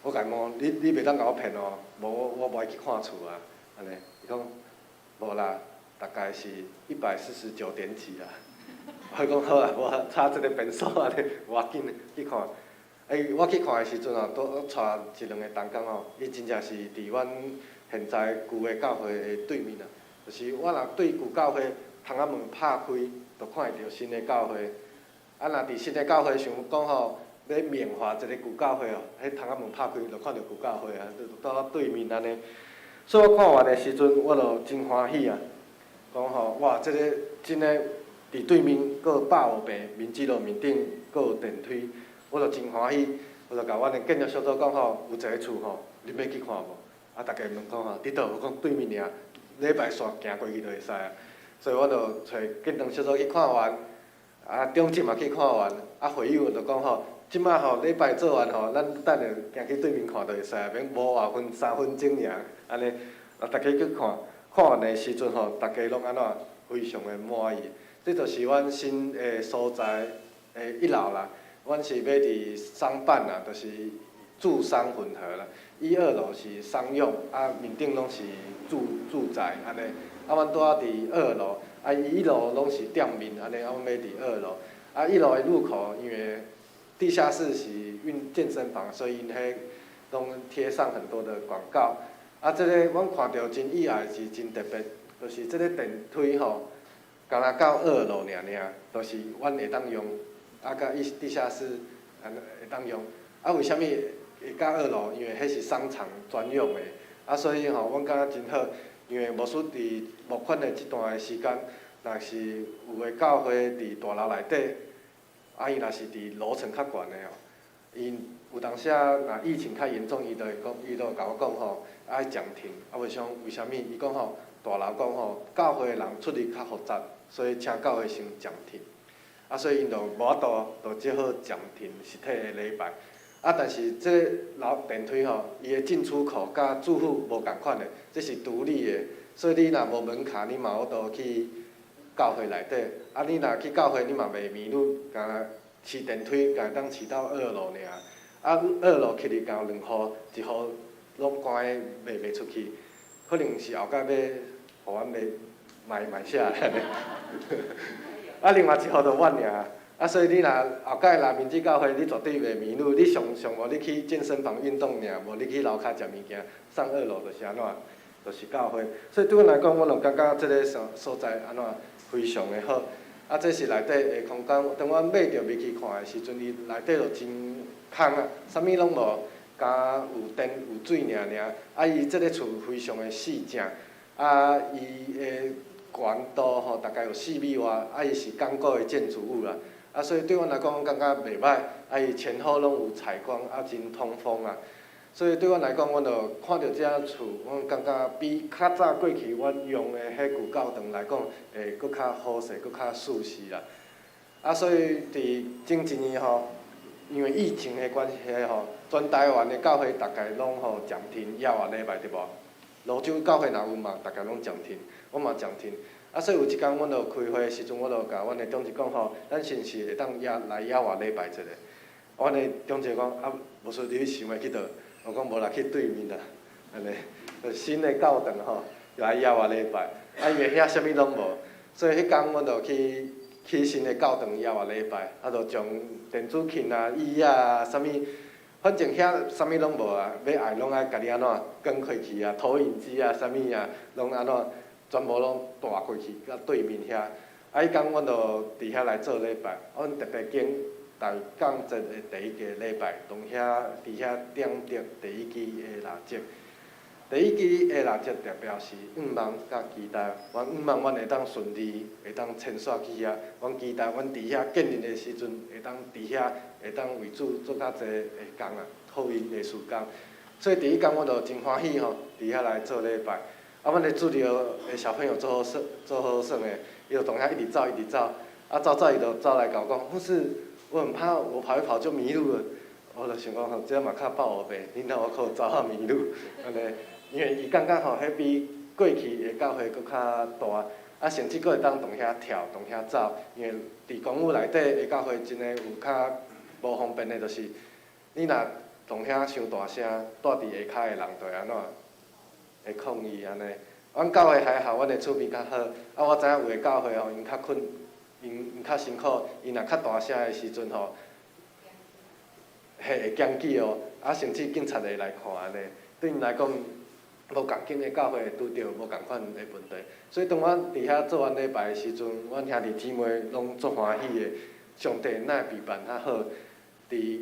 Speaker 5: 我共問，你你袂當共我騙哦，無我我無愛去看厝啊，按呢。伊講無啦，大概是149點幾啦。我講好啊，無差這個坪數按呢，無要緊去看。欸，我去看的時陣吼，拄帶一兩个同工吼，伊真正是佇阮現在舊的教會的對面啊。就是我若對舊教會窗仔門拍開，就看會著新的教會。啊，若佇新的教會想講吼，欲緬懷一个舊教會哦，彼窗仔門拍開就看著舊教會啊，就佇對面按呢。所以我看完的時陣，我就真歡喜啊！講吼，哇，這個真的佇對面，閣有150坪，民治路面頂，閣有電梯，我就真歡喜。我就共阮的建築小組講吼，有一个厝吼，恁欲去看無？啊，逐家問講吼，佇佗？我講對面爾，禮拜煞行過去就會使啊。所以我就揣建築小組去看完，啊，長執嘛去看完，啊，會友就講吼，這擺吼禮拜做完吼，咱等下行去對面看就會使，免無外分3分鐘爾，按呢，啊，逐家去看，看完的時陣吼，逐家攏按怎非常的滿意。這就是阮新的所在的一樓啦，阮是欲佇商辦啦，就是住商混合啦。一二樓是商用，啊，面頂攏是住住宅按呢。啊，阮拄仔佇二樓，啊，伊一樓攏是店面按呢，啊，阮欲佇二樓。啊，一樓的入口因為地下室是運健身房，所以𪜶彼攏貼上很多的廣告。啊，這个阮看著真意外是真特別，就是這个電梯吼，敢若到二樓爾爾，就是阮會當用，啊，佮伊地下室按呢會當用。啊，為啥物會到二樓？因為彼是商場專用的，啊，所以吼，阮感覺真好，因為牧師佇募款的這段的時間，若是有的教會佇大樓內底，啊，伊若是佇樓層較懸的吼，𪜶有當時啊，若疫情較嚴重，伊就會講，伊就共我講吼，愛暫停。啊，為啥為啥物？伊講吼，大樓講吼，教會的人出入較複雜，所以請教會先暫停。啊，所以𪜶就無法度，就只好暫停實體的禮拜。啊，但是這樓電梯吼，伊的進出口佮住戶無仝款的，這是獨立的，所以你若無門卡，你嘛無法度去教會內底。啊，你若去教會，你嘛袂迷路，敢若飼電梯，敢會當飼到二樓爾。啊，二樓起哩敢有兩戶，一戶攏關的賣袂出去，可能是後蓋欲予阮賣賣賣啥按呢。啊，另外一戶就阮爾。啊，所以你若後蓋來民主教會，你絕對袂迷路。你上上無你去健身房運動爾，無你去樓跤食物件，上二樓就是按怎，就是教會。所以對阮來講，阮就感覺這个所所在按怎非常的好。啊，這是內底的空間。當阮買著入去看的時陣，伊內底就真空啊，啥物攏無，敢有電有水爾爾。啊，伊這个厝非常的四正，啊，伊的懸度吼大概有4米外，啊，伊是鋼構的建築物啦。啊，所以對阮來講，感覺袂䆀。啊，伊前後攏有採光，啊，真通風啊。所以對阮來講，阮就看著這厝，阮感覺比較早過去阮用的彼舊教堂來講，會閣較好勢，閣較舒適啦。啊，所以佇前一年吼，因為疫情的關係吼，全台灣的教會逐概攏吼暫停耶和華禮拜對無？蘆洲教會若有嘛，逐概攏暫停，我嘛暫停。啊，所以有一工阮就開會的時陣，我就共阮的長執講吼，咱是毋是會當也來耶和華禮拜一下？阮的長執講啊，無說你想欲去佗？我講無啦，去對面啦，按呢，就新的教堂吼，來耶和華禮拜。啊，因為遐啥物攏無，所以彼工阮就去去新的教堂耶和華禮拜，啊，就將電子琴啊、椅仔啊，啥物，反正遐啥物攏無啊，欲愛攏愛家己按怎扛過去啊，投影機啊，啥物啊，攏按怎，全部攏帶過去到對面遐。啊，彼工阮就佇遐來做禮拜，阮特別揀大降節的第一個禮拜，當遐佇遐點著第一支的蠟燭。第一支的蠟燭代表是向望佮期待，阮向望阮會當順利，會當遷徙去遐。阮期待阮佇遐建立的時陣，會當佇遐會當為主做較濟的工啊，福音的事工。所以佇彼工阮就真歡喜吼，佇遐來做禮拜。啊，阮的主日的小朋友做好耍，做好耍的，伊就當遐一直走，一直走，啊走走伊就走來共我講，牧師，我很怕我跑一跑就迷路了。我就想講吼，這嘛較暴烏白，你哪有可能走啊迷路？按呢，因為伊感覺吼，彼比過去的教會閣較大，啊，甚至閣會當當遐跳，當遐走。因為佇公寓內底的教會真的有較無方便的，就是你若當遐傷大聲，蹛佇下跤的人就會按怎？會抗議按呢。阮教會還好，阮的厝邊較好。啊，我知影有的教會吼，𪜶較困，𪜶較辛苦，𪜶若較大聲的時陣吼，嘿會檢舉哦，啊，甚至警察會來看按呢。對𪜶來講，無仝間的教會會拄著無仝款的問題。所以當阮佇遐做完禮拜的時陣，阮兄弟姊妹攏足歡喜的。上帝哪會備辦較好？佇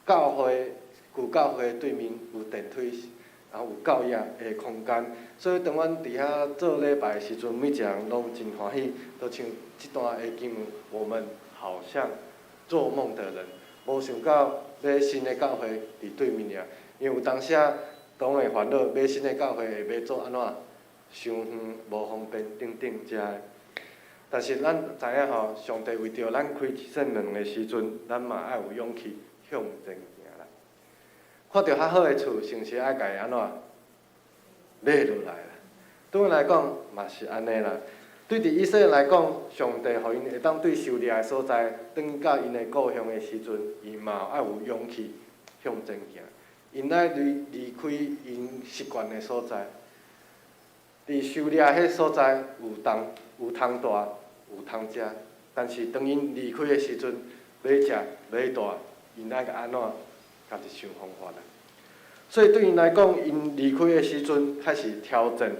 Speaker 5: 教會舊教會對面有電梯，然後有教育的空間，所以當阮佇遐做禮拜的時陣，每一個人攏真歡喜，就像這段的經文，我們好像做夢的人，無想到買新的教會佇對面爾，因為有當時仔總會煩惱買新的教會會買做按怎，傷遠無方便等等遮的。但是咱知影吼，上帝為著咱開這扇門的時陣，咱嘛愛有勇氣向前行啦。看著較好的厝，是毋是愛共伊按怎買落來啦？對阮來講嘛是按呢啦。對佇以色列來講，上帝予𪜶會當對狩獵的所在，轉到𪜶的故鄉的時陣，伊嘛愛有勇氣向前行。𪜶愛離離開𪜶習慣的所在，佇狩獵彼所在有當有通蹛，有通食，但是當𪜶離開的時陣，欲食欲蹛，𪜶愛按怎？家己想方法啦。所以對𪜶來講，𪜶離開的時陣開始挑戰，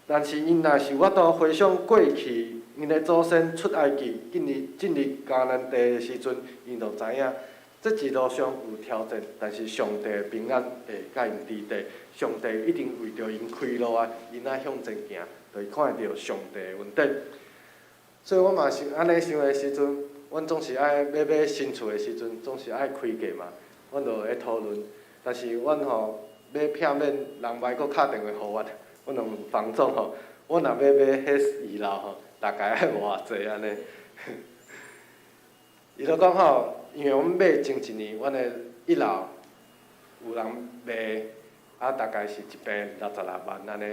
Speaker 5: 但是𪜶若是有法度回想過去，𪜶的祖先出埃及進入迦南地的時陣，𪜶就知影，這一路上有挑戰，但是上帝的平安會佮𪜶佇地，上帝一定為著𪜶開路啊，𪜶愛向前行，就會看會著上帝的恩典。所以我嘛是按呢想的時陣，阮總是愛欲買新厝的時陣，總是愛開價嘛，阮就會討論。但是阮吼欲避免人愛閣敲電話予阮，阮就問房總吼，阮若欲買彼二樓吼，大概愛偌濟按呢？伊就講吼，因為阮買前一年，阮的一樓有人賣，啊大概是一坪66萬按呢。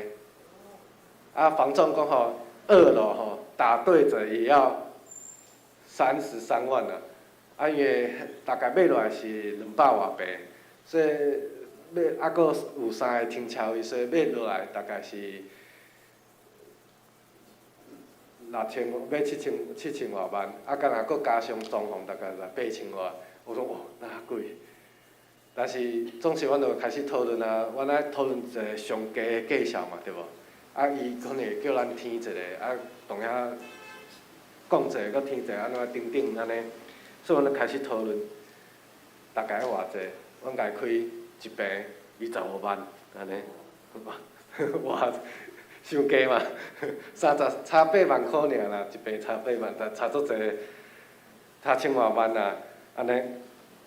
Speaker 5: 啊房總講吼，二樓吼打對折也要33萬啊，啊因為大概買落來是兩百外坪，所以買啊閣有三個停車位，所以買落來大概是六千欲七千外萬，啊，敢若閣加上裝潢，大概來八千外。我講哦，那較貴。但是總是阮就開始討論啊，阮愛討論一個上低的價數嘛，對無？啊，伊可能會叫咱聽一下，啊，當遐講者，閣聽者，按怎等等按呢，所以阮就開始討論，大概愛偌濟，阮共伊開一坪25萬，按呢，哇，傷低嘛，三十差八萬箍爾啦，一坪差八萬，但差足濟，差千外萬啦，按呢。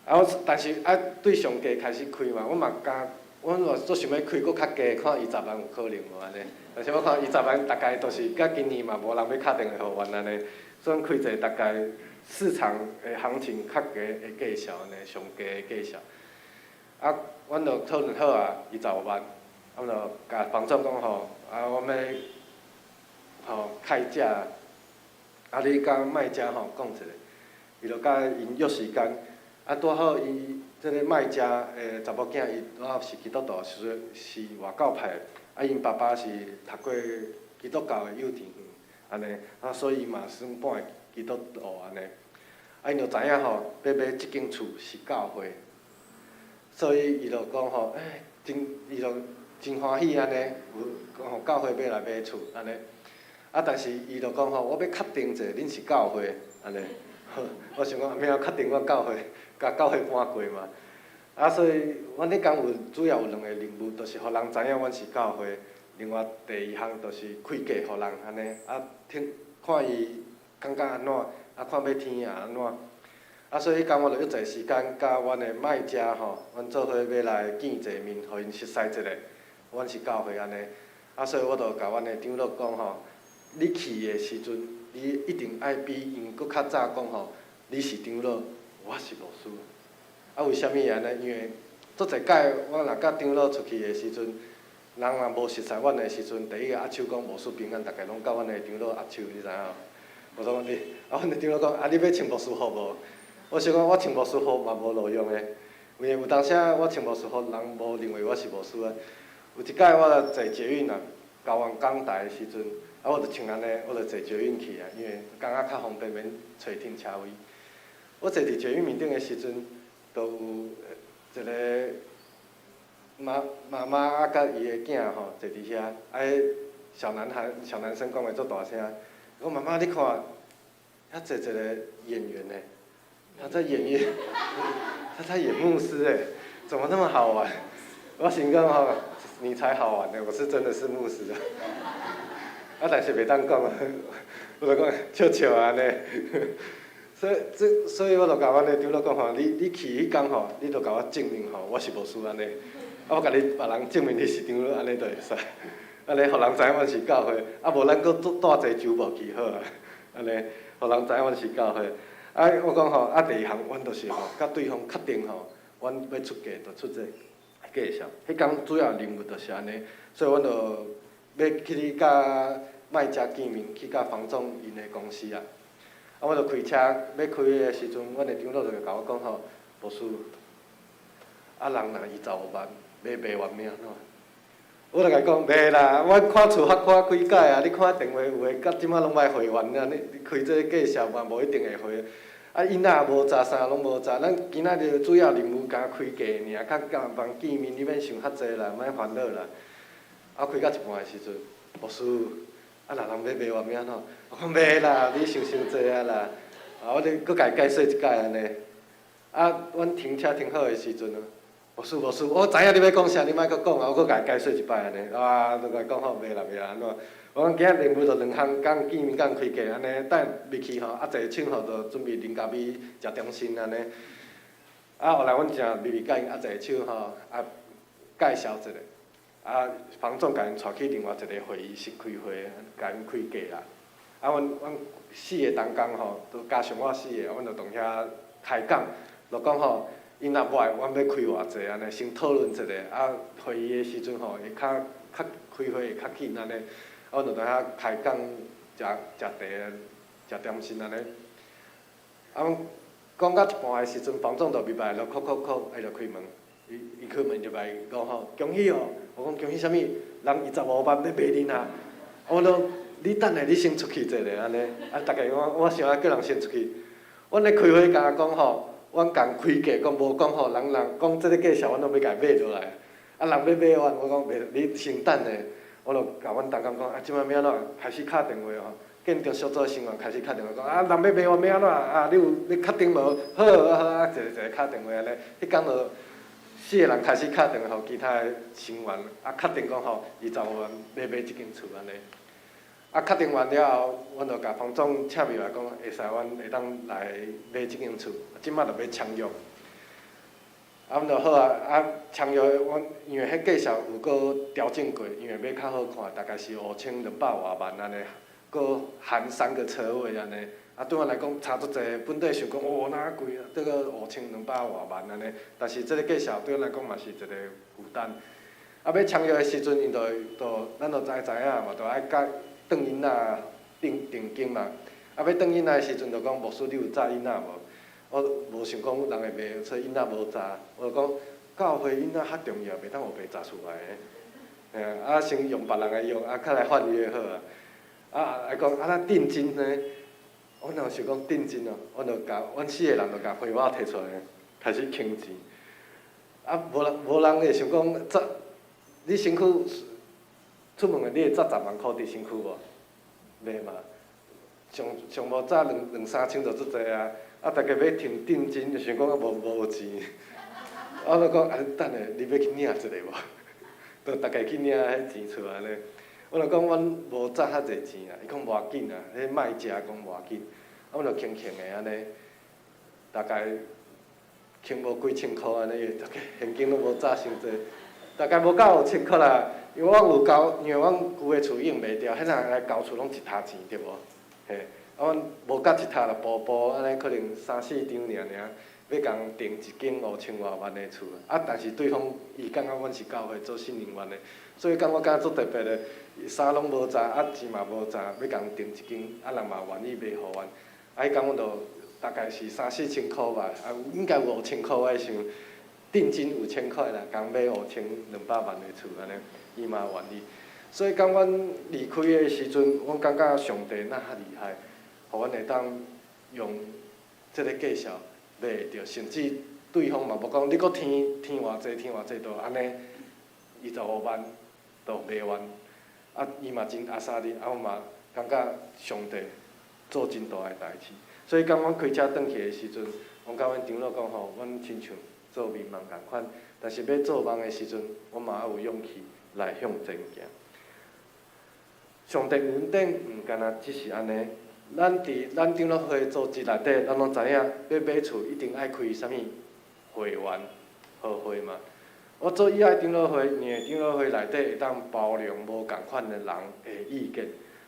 Speaker 5: 啊，我但是啊，對上低開始開嘛，我嘛敢，阮嘛足想欲開閣較低，看二十萬有可能無按呢。但是我看二十萬大概都是佮今年嘛無人欲敲電話予阮按呢，所以開一個大概市場的行情較低的價數按呢，上低的價數。啊，阮就討論好啊，二十五萬，啊，阮就共房總講吼，啊，阮欲吼開價，啊，你佮賣家吼講一下，伊就佮𪜶約時間。啊，拄好伊這个賣家的查某囝，伊拄好是基督徒，是外教派的。啊，𪜶爸爸是讀過基督教的幼稚園，按呢，啊，所以伊嘛算半個基督徒按呢。啊，𪜶就知影吼，欲買這間厝是教會，所以伊就講吼，欸，真，伊就真歡喜按呢，有講吼教會欲來買厝按呢。啊，但是伊就講吼，我欲確定者，恁是教會按呢。我想講，欲按怎確定我教會？共教會搬過嘛，啊，所以阮彼工有主要有兩個任務，就是予人知影阮是教會。另外第二項就是開價予人按呢，啊，聽看伊感覺按怎，啊，看欲聽也按怎。啊，所以彼工我就約一個時間，佮阮的賣家吼，阮做伙欲來見一面，予𪜶熟似一下，阮是教會按呢。啊，所以我就共阮的長老講吼，你去的時陣，你一定愛比𪜶閣較早講吼，你是長老。我是牧師，啊，為啥物按呢？因為足濟擺，我若佮長老出去的時陣，人若無熟似阮的時陣，第一个握手講牧師平安，逐家攏佮阮的長老握手，你知影無？我說你，啊，阮的長老講，啊，你欲穿牧師服無？我想講，我穿牧師服嘛無路用的，因為有當時我穿牧師服，人無認為我是牧師啊。有一擺我坐捷運啊，高雄港台的時陣，啊，我就穿按呢，我就坐捷運去啊，因為感覺較方便，免揣停車位。我坐佇捷運面頂的時陣，就有一個媽媽媽啊，佮伊的囝吼坐佇遐，啊，彼小男孩、小男生講話足大聲，講媽媽你看，遐坐一個演員呢，他在演演，他在演牧師欸，怎麼那麼好玩？我想講吼，你才好玩呢，我是真的是牧師啊，啊，但是袂當講，我就講笑笑按呢。所以，這所以我就共阮的長老講吼，你去彼工吼，你就共我證明吼，我是牧師按呢。啊，我共你別人證明你是長老，按呢就會使。按呢，予人知影阮是教會，啊，無咱閣帶一個酒無去好啊。按呢，予人知影阮是教會。啊，我講吼，啊，第二項，阮就是吼，佮對方確定吼，阮欲出價就出這個價數。彼工主要任務就是按呢，所以阮就欲去佮賣家見面，去佮房總𪜶的公司啊。啊，我就開車欲開的時陣，阮的長老就共我講吼，牧師，啊，人若25萬欲賣完欲按怎？我就共伊講，袂啦，阮看厝較看幾擺啊，你看電話有的，到這擺攏愛回完啊，你開這個價數嘛，無一定會回。啊，𪜶仔也無紮，啥攏無紮。咱今仔日主要任務共開價爾，較共人見面，你免想較濟啦，莫煩惱啦。啊，開到一半的時陣，牧師，啊，若人欲買阮欲按怎？我講袂啦，你想傷濟啊啦。啊，我咧閣共伊解釋一擺按呢。啊，阮停車停好的時陣，牧師牧師，我知影你欲講啥，你莫閣講啊，我閣共伊解釋一擺按呢。啊，就共伊講好，袂啦袂啦，按怎？我講今仔任務就兩項，共見面，共開價按呢，等入去吼，啊坐手吼，就準備啉咖啡，食點心按呢。啊，後來阮誠入去共𪜶啊坐手吼，啊介紹一下，啊房總共𪜶帶去另外一個會議室開會，共𪜶開價啦。啊，阮四個同工吼，都加上我四個，阮就佇遐開講，就講吼，𪜶若無愛，阮欲開偌濟按呢，先討論一下，啊會議的時陣吼，會較較開會會較緊按呢。啊，阮就佇遐開講，食食茶、食點心按呢。啊，阮講到一半的時陣，房總就入來，就叩叩叩，伊就開門。伊伊開門入來講吼，恭喜哦！我講恭喜啥物？人二十五萬欲賣恁啊！我講你等下，你先出去一下按呢。啊，逐家講我想愛叫人先出去。阮咧開會共講吼，阮共開價講無講吼，人人講這个價數，阮攏欲共伊買落來。啊，人欲買完，我講袂，你先等下。我就共阮同工講，啊，這擺欲按怎？開始敲電話吼，建築小組成員開始敲電話講，啊，人欲賣阮欲按怎？啊，你有你確定無？好啊好啊，一个一个敲電話按呢。彼工就四個人開始敲電話予其他的成員，啊，確定講吼，二十五萬欲買這間厝按呢。啊，確定完了後，阮就共房總請入來講，會使阮會當來買這間厝，這擺就欲簽約。啊，阮就好啊，啊，簽約，阮因為彼價數有閣調整過，因為欲較好看，大概是五千兩百外萬按呢，閣含三個車位按呢。啊，對阮來講差足濟，本底想講哦，哪貴啊，這個五千兩百外萬按呢，但是這個價數對阮來講嘛是一個負擔。啊，欲簽約的時陣，𪜶就就咱就知知影嘛，就愛共轉囡仔定定金嘛。啊，欲轉囡仔的時陣，就講牧師你有紮印仔無？我無想講人會賣，所以印仔無紮。我就講教會印仔較重要，袂當烏白紮出來的。嘿啊，先用別人的用，啊，較來換約好啊。啊，來講啊，那定金呢？我若想講定金哦，阮就共阮四個人就共荷包提出來，開始囥錢。啊，無人無人會想講紮，你身軀出門的，你會紮十萬箍佇身軀無？袂嘛。上上無紮兩兩三千就足濟啊。啊，逐家欲提定金，就想講無無錢。我就講啊，等下你欲去領一下無？就逐家去領彼錢出來咧。我就講阮無紮遐濟錢啊，伊講無要緊啊，彼賣家講無要緊。啊，阮就輕輕的按呢，大概輕無幾千箍按呢，逐家現金攏無紮傷濟，大概無夠五千箍啦。因為阮有交，因為阮舊的厝已經賣掉，彼陣來交厝攏一疊錢對無？嘿。啊，阮無甲一疊啦，步步按呢可能三四張爾爾，欲共訂一間五千外萬的厝。啊，但是對方伊感覺阮是教會做信寧願的，所以講我感覺足特別的，衫攏無紮，啊錢嘛無紮，欲共訂一間，啊人嘛願意賣予阮。啊，彼工阮就大概是三四千箍吧，啊應該有五千箍，我想，定金五千塊啦，共買五千兩百萬的厝按呢，伊嘛願意。所以講阮離開的時陣，阮感覺上帝若較厲害。予阮會當用這个價數買會著，甚至對方嘛無講你閣添添偌濟添偌濟，就按呢二十五萬就賣完。啊，伊嘛真阿莎力，啊，我嘛感覺上帝做真大的代誌。所以當阮開車轉去的時陣，阮共阮長老講吼，阮親像做眠夢仝款，但是欲做夢的時陣，阮嘛愛有勇氣來向前行。上帝恩典毋干焦只是按呢。咱佇咱長老會組織內底，咱攏知影，欲買厝一定愛開啥物會員和會嘛。我做以愛長老會，因為長老會內底會當包容無仝款的人的意見，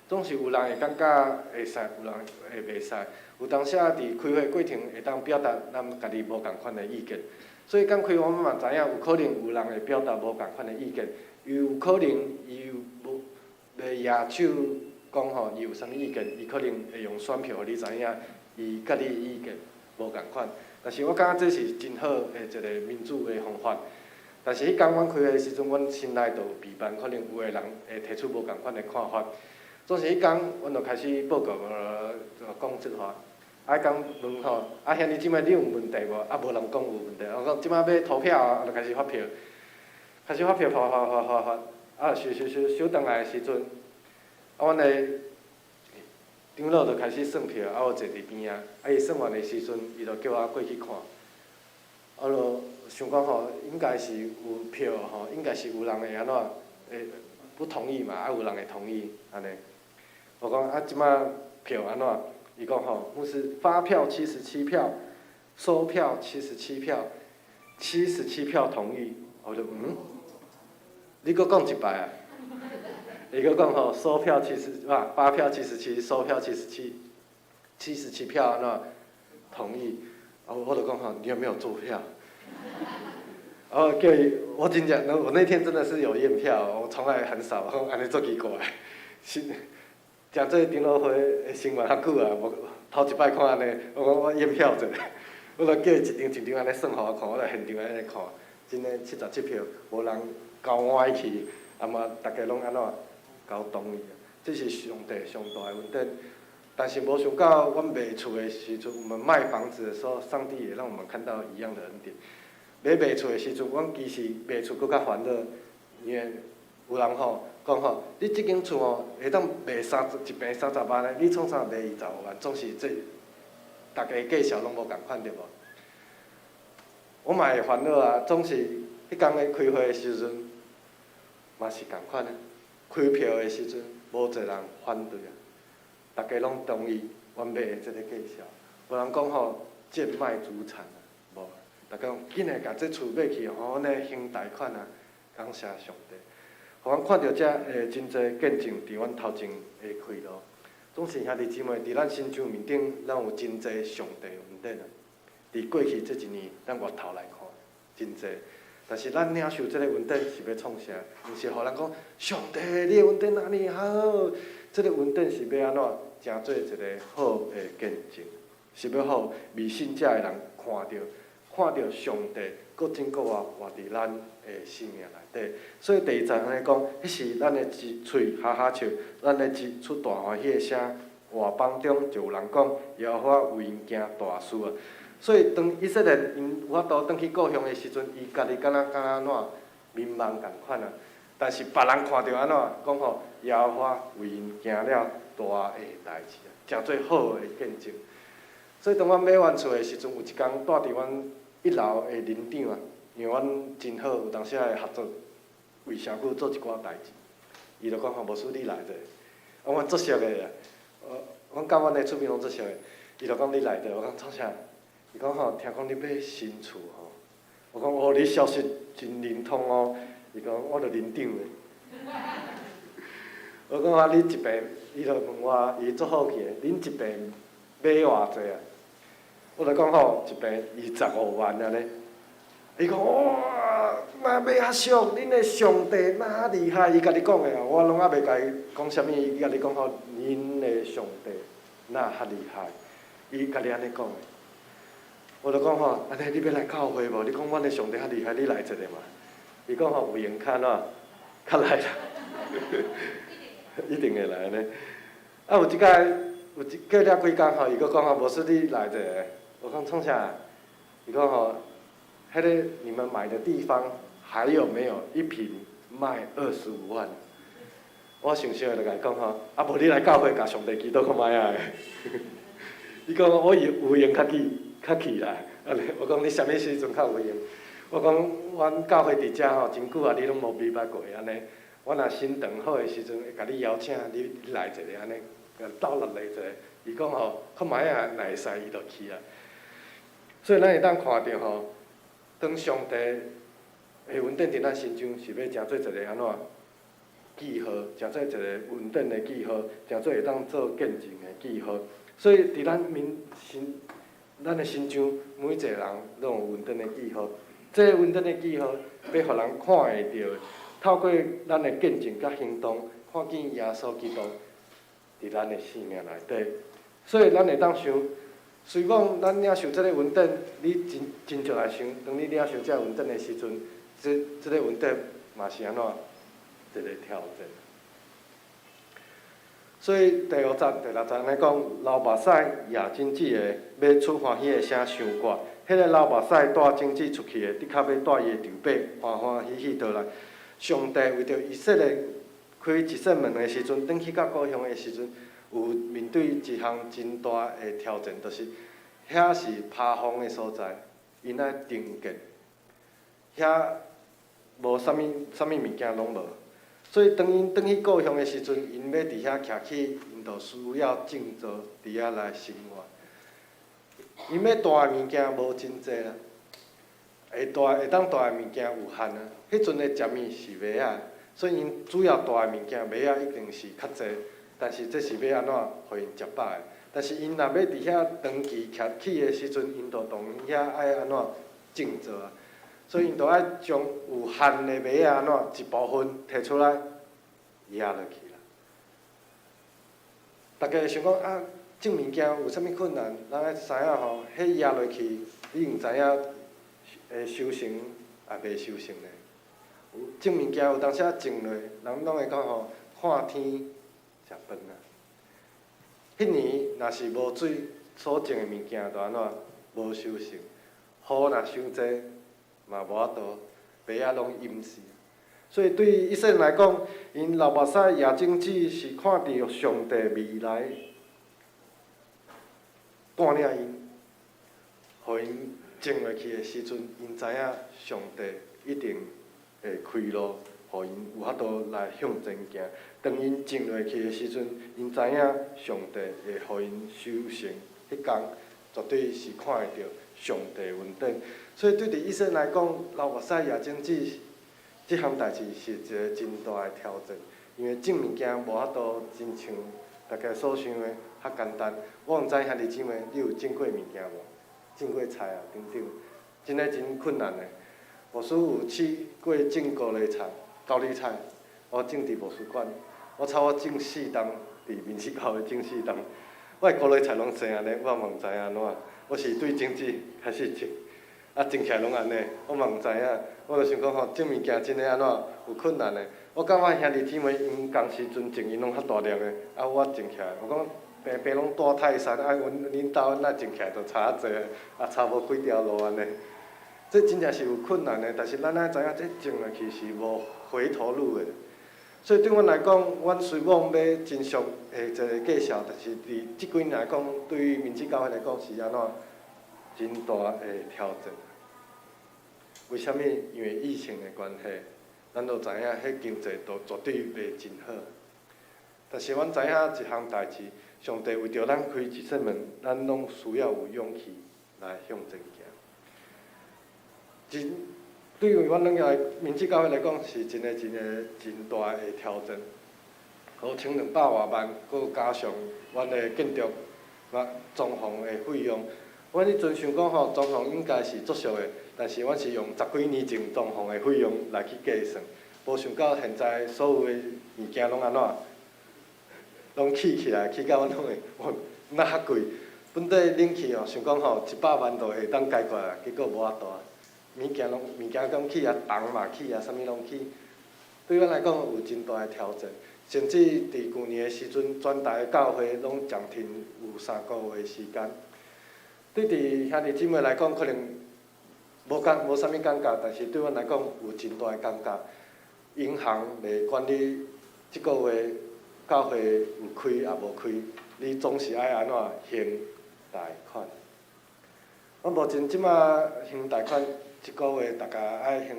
Speaker 5: 總是有人會感覺會使，有人會袂使。有當時仔佇開會過程會當表達咱家己無仝款的意見，所以講開會阮嘛知影，有可能有人會表達無仝款的意見，有可能伊無袂舉手講吼，伊有啥物意見，伊可能會用選票予你知影，伊佮你的意見無仝款。但是我感覺這是真好的一個民主的方法。但是彼工阮開會的時陣，阮心內就有備辦，可能有的人會提出無仝款的看法。總是彼工，阮就開始報告，就講這話。啊，講問吼，啊兄弟姊妹你有問題無？啊，無人講有問題。我講這擺欲投票啊，就開始發票，開始發票，發發發發發，啊，收收收收轉來的時陣，啊，阮的長老就開始算票，啊，我坐佇邊仔，啊，伊算完的時陣，伊就叫我過去看，啊，就想講吼，應該是有票吼，應該是有人會按怎，會不同意嘛，啊，有人會同意，按呢。我講啊，這擺票按怎？伊講吼，牧師發票七十七票，收票七十七票，七十七票同意。我就嗯，你閣講一擺啊？伊閣講吼，收票七十，不，發票七十七，收票七十七，七十七票按怎同意？啊，我就講吼，你有沒有做票？然後叫伊，我真正，我那天真的是有驗票，我從來很少，我按呢足奇怪，是。誠做長老會的生活較久啊，無頭一擺看按呢，我講我驗票者，我就叫伊一張一張按呢算予我看，我來現場按呢看，真的七十七票，無人交歪去，啊嘛，逐家攏按怎交同意，這是上帝上大的恩典。但是無想到，阮賣厝的時陣，我們賣房子的時候，上帝也讓我們看到一樣的恩典。欲賣厝的時陣，阮其實賣厝閣較煩惱，因為有人吼講吼，你這間厝吼會當賣三十一坪三十萬的，你創啥賣25萬？總是這逐家價數攏無仝款對無？我嘛會煩惱啊，總是彼工咧開會的時陣，嘛是仝款啊。開票的時陣，無一個人反對啊，逐家攏同意阮買的這个價數。無人講吼賤賣祖產啊，無。逐家講緊來共這厝買去，予阮咧還貸款啊，感謝上帝。予阮看著遮的真濟見證，佇阮頭前的開路。總是兄弟姊妹，佇咱神像面頂，咱有真濟上帝恩典啊！佇過去這一年，咱回頭來看，真濟。但是咱領受這个恩典是欲創啥？毋是予人講上帝，你的恩典哪爾好？這个恩典是欲按怎？成做一个好的見證，是欲予未信者的人看著，看著上帝閣真閣活活佇咱的生命內底。所以第二節按呢講，彼時咱的喙哈哈笑，咱的舌出大歡喜的聲，外邦中就有人講，耶和華為𪜶行大事啊！所以當以色列𪜶有法度轉去故鄉的時陣，伊家己敢若敢若按怎眠夢仝款啊？但是別人看著按怎講吼，耶和華為𪜶行了大的代誌啊，誠做好的見證。所以當阮買完厝的時陣，有一工蹛佇阮一樓的鄰長啊，因為阮真好，有當時仔會合作為社區做一寡代誌。伊就講吼，牧師你來者，啊，阮足熟的啊，阮佮阮的厝邊攏足熟的。伊就講你來者，我講創啥？伊講吼，聽講你買新厝吼，我講哦，你消息真靈通哦。伊講我著鄰長的。我講啊，你一坪，伊就問我，伊足好奇的，恁一坪買偌濟啊？我就講吼，一坪25萬按呢。伊講哇，哪買遐俗？恁的上帝哪厲害？伊家己講的啊，我攏猶未共伊講啥物，伊家己講吼，恁的上帝哪較厲害？伊家己按呢講的。我就講吼，按呢你欲來教會無？你講阮的上帝較厲害，你來一下嘛？伊講吼，有閒較按怎，較來啦，一定會來呢。啊，有一擺，有一過了幾工吼，伊閣講吼，牧師你來一下。我講創啥？伊講吼，彼个你們買的地方還有沒有一坪賣25萬？我想想就共伊講吼，啊無你來教會共上帝祈禱看覓啊？伊講我有有閒較去較去啦。按呢，我講你啥物時陣較有閒？我講阮教會佇遮吼真久啊，你攏無未捌過按呢。我若心腸好的時陣，會共你邀請你你來一下按呢，鬥熱鬧一下。伊講吼，看覓啊，若會使伊就去啊。所以咱會當看著吼，當上帝的恩典佇咱身上是欲成做一个按怎記號，成做一個恩典的記號，成做會當做見證的記號。所以佇咱民身，咱的身上，每一個人攏有恩典的記號。這個恩典的記號，欲予人看會著，透過咱的見證佮行動，看見耶穌基督佇咱的生命內底。所以咱會當想，雖講咱領受這个恩典，你真真少來想，當你領受這个恩典的時陣，這這个恩典嘛是按怎一個挑戰。所以第五節、第六節按呢講，流目屎也種子的，欲出歡喜的聲唱歌。彼個流目屎帶種子出去的，的確欲帶伊的丈母歡歡喜喜倒來。上帝為著以色列開一扇門的時陣，轉去到故鄉的時陣，有面對一項真大的挑戰，就是遐是拋荒的所在，𪜶愛重建，遐無啥物啥物物件攏無。所以當𪜶轉去故鄉的時陣，𪜶欲佇遐徛起，𪜶就需要種植佇遐來生活。𪜶欲帶的物件無真濟啦，會帶會當帶的物件有限啊。彼陣的食物是麥仔，所以𪜶主要帶的物件麥仔一定是較濟，但是這是欲按怎予𪜶食飽的？但是𪜶若欲佇遐長期徛起的時陣，𪜶就當遐愛按怎種植啊？所以𪜶就愛將有限的麥仔按怎一部分提出來壓落去啦。大家會想講啊，種物件有啥物困難？咱愛知影吼，彼壓落去，你毋知影會收成抑袂收成咧。有種物件有當時仔種落，人攏會講吼，看天食飯啊。彼年若是無水，所種的物件就按怎無收成。雨若傷濟，嘛無法度，麥仔攏淹死。所以對以色列來講，𪜶流目屎也種子是看著上帝未來帶領𪜶，予𪜶種落去的時陣，𪜶知影上帝一定會開路，予𪜶有法度來向前行。當𪜶種落去的時陣，𪜶知影上帝會予𪜶收成，彼工絕對是看會著上帝恩典。所以對佇以色列來講，流目屎也種子這項代誌是一個真大的挑戰，因為種物件無法度親像大家所想的較簡單。我毋知兄弟姊妹，你有種過物件無？種過菜啊，等等，真的真困難的。牧師有試過種高麗菜，高麗菜，我種佇牧師館，我差不多種四冬，佇民治教會種四冬。我的高麗菜攏生按呢，我嘛毋知按怎，我是對種子開始種，啊種起來攏按呢，我嘛毋知影。我就想講吼，種物件真的按怎有困難的。我感覺兄弟姊妹𪜶仝時陣種，𪜶攏較大粒的，啊我種起來，我講平平攏大泰山，啊阮恁兜若種起來就差較濟，啊差無幾條路按呢。這真正是有困難的，但是咱愛知影，這種落去是無回頭路的。所以對阮來講，阮雖罔欲真俗的一個介紹，但是佇這幾年來講，對於民治教會來講是按怎真大的挑戰。為啥物？因為疫情的關係，咱都知影，彼經濟都絕對袂真好。但是阮知影一項代誌，上帝為著咱開一扇門，咱攏需要有勇氣來向前行。真對於阮兩個民治教會來講，是真個真個真大的挑戰。五千兩百外萬，閣加上阮的建築、裝潢的費用，阮彼陣想講吼，裝潢應該是足俗的，但是阮是用十幾年前裝潢的費用來去計算，無想到現在所有的物件攏按怎，攏起起來，起到阮攏會，哇，若較貴。本底冷氣哦，想講吼一百萬就會當解決啊，結果無法度。物件攏物件講起啊，銅嘛起啊，啥物攏起。對阮來講有真大的挑戰，甚至佇舊年的時陣，全台教會攏暫停有三個月的時間。對佇兄弟姊妹來講，可能無感無啥物感覺，但是對阮來講有真大的感覺。銀行袂管你這個月教會有開抑無開，你總是愛按怎還貸款。阮目前這馬還貸款，一個月大概愛還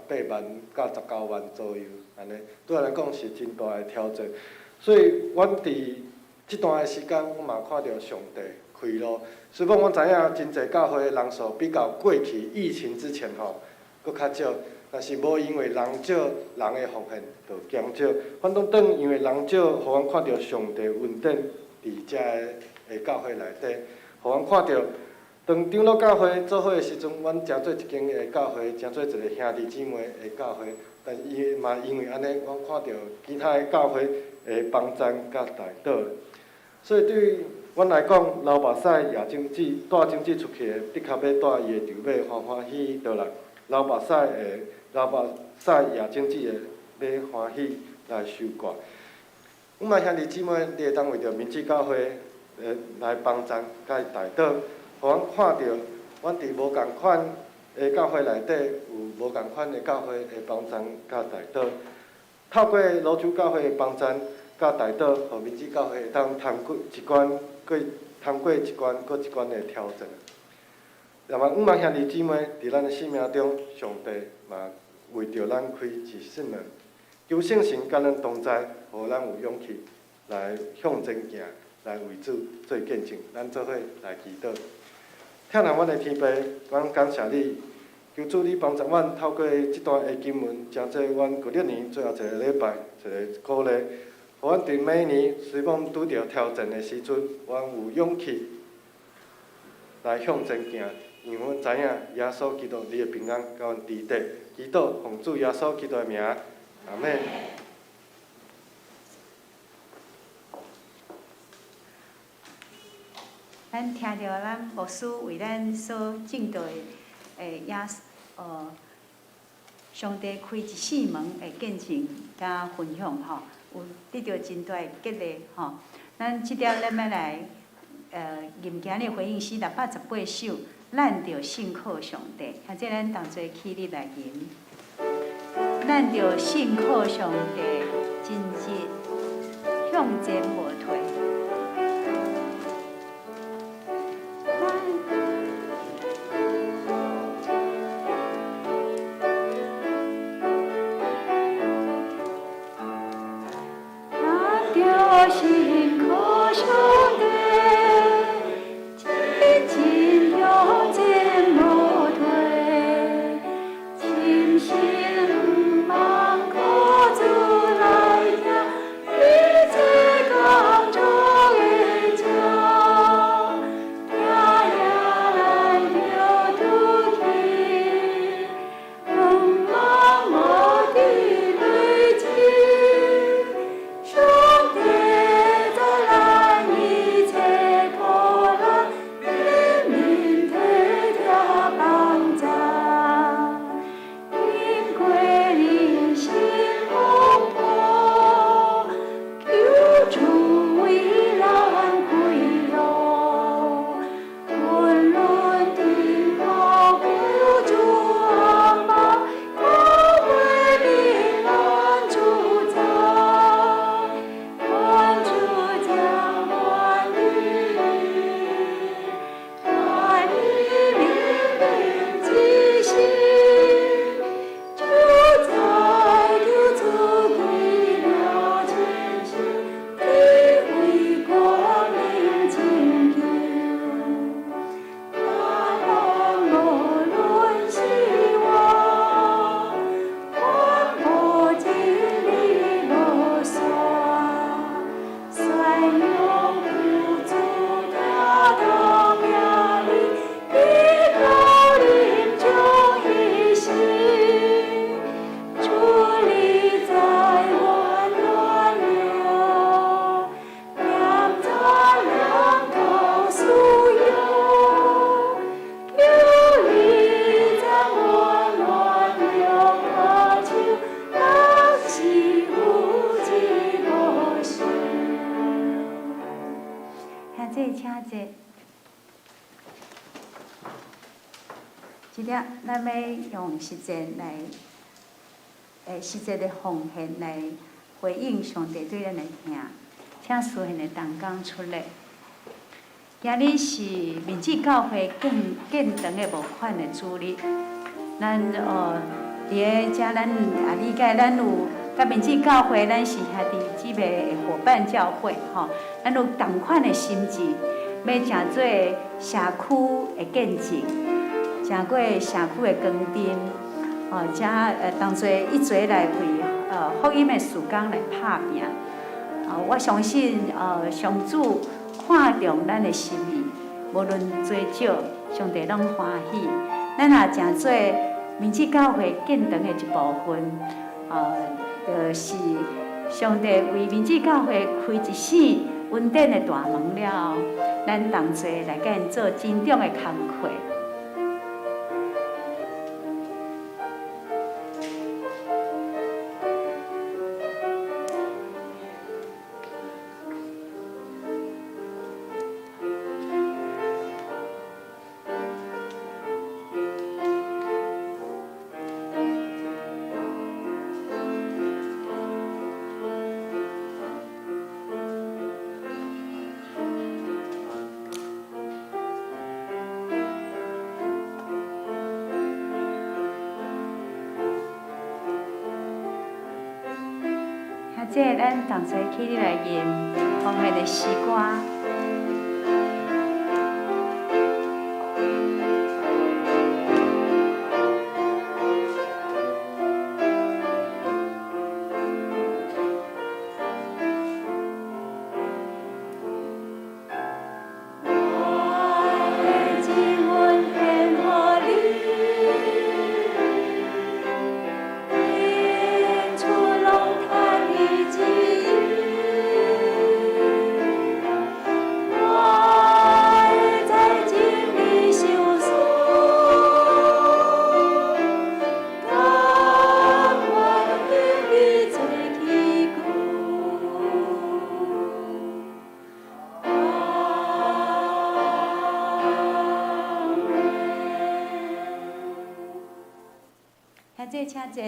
Speaker 5: 18萬到19萬左右，按呢，對阮來講是真大的挑戰。所以，阮佇這段的時間，阮嘛看著上帝開路。雖講阮知影真濟教會的人數比較過去疫情之前吼，閣較少，但是無因為人少，人的奉獻就減少，反倒轉因為人少，予阮看著上帝恩典佇遮个教會內底，予阮看著。當長老教會做伙的時陣，阮成做一間的教會，成做一個兄弟姊妹的教會。但伊嘛因為按呢，阮看著其他的教會的幫贊佮代禱。所以對阮來講，流目屎也種子，帶種子出去的，的確欲帶伊的丈母歡歡喜喜倒來。流目屎的，流目屎也種子的，欲歡喜來收割。阮嘛兄弟姊妹，你會當為著明志教會來幫贊佮代禱，予阮看著，阮佇無仝款的教會內底有無仝款的教會的幫贊佮代禱。透過蘆洲教會的幫贊佮代禱，予明志教會會當通過一關，過通過一關閣一關的挑戰。那麼，阮嘛兄弟姊妹，佇咱的生命中，上帝嘛為著咱開一扇門，求聖神佮咱同在，予咱有勇氣來向前行，來為主做見證。咱做伙來祈禱。疼愛阮的天父，阮感謝你，求主你幫助阮透過這段的經文，成做阮舊曆年最後一個禮拜一個鼓勵，予阮佇每年雖罔拄著挑戰的時陣，阮有勇氣來向前行，因為阮知影耶穌基督你的平安佮阮佇底。祈禱奉主耶穌基督的名，阿們。
Speaker 4: 咱聽著咱牧師為咱所證道的，耶上帝開一扇門的見證佮分享吼，有得著真大的激勵吼。咱這點咱欲來，吟今日回應詩618首，咱著信靠上帝，或者咱同齊起立來吟。咱著信靠上帝，真實向前無退。咱著信靠上帝，真實向前無退，深信毋茫靠主來行，一切工作的車，疼也咱著拄去，毋茫無伫累積。上帝知咱一切苦難，憐憫體貼幫助，經過人生風波，求主為咱開路，無論天高求主阿爸，教會平安主宰，願主將萬民，帶你明明之心，就在求主奇妙前行，體會光明拯救。盼望無論死活，傳播真理無散，宣揚救主疼痛名利，依靠臨終一生，主你在溫暖了，念在兩頭所有，求你在溫暖了，阿手，若是有一無想。兄弟，請坐。這粒咱欲用實踐來，實際的奉獻來回應上帝對咱的疼，請司獻的同工出來。今日是明志教會建建堂的募款的主日，咱佇咧遮咱也理解，咱有佮明志教會，咱是兄弟姊妹的夥伴教會吼，咱有仝款的心志，欲成做社區的見證，成過社區的光燈，吼，遮同齊一齊來為福音的事工來拍拚。我相信上主看重咱的心意，無論濟少，上帝攏歡喜。咱也成做明志教會建堂的一部分，就是上帝為明志教會開一扇恩典的大門了後，咱同齊來共𪜶做真重的工課。這咱同齊起立來吟奉獻的詩歌。兄弟，請坐。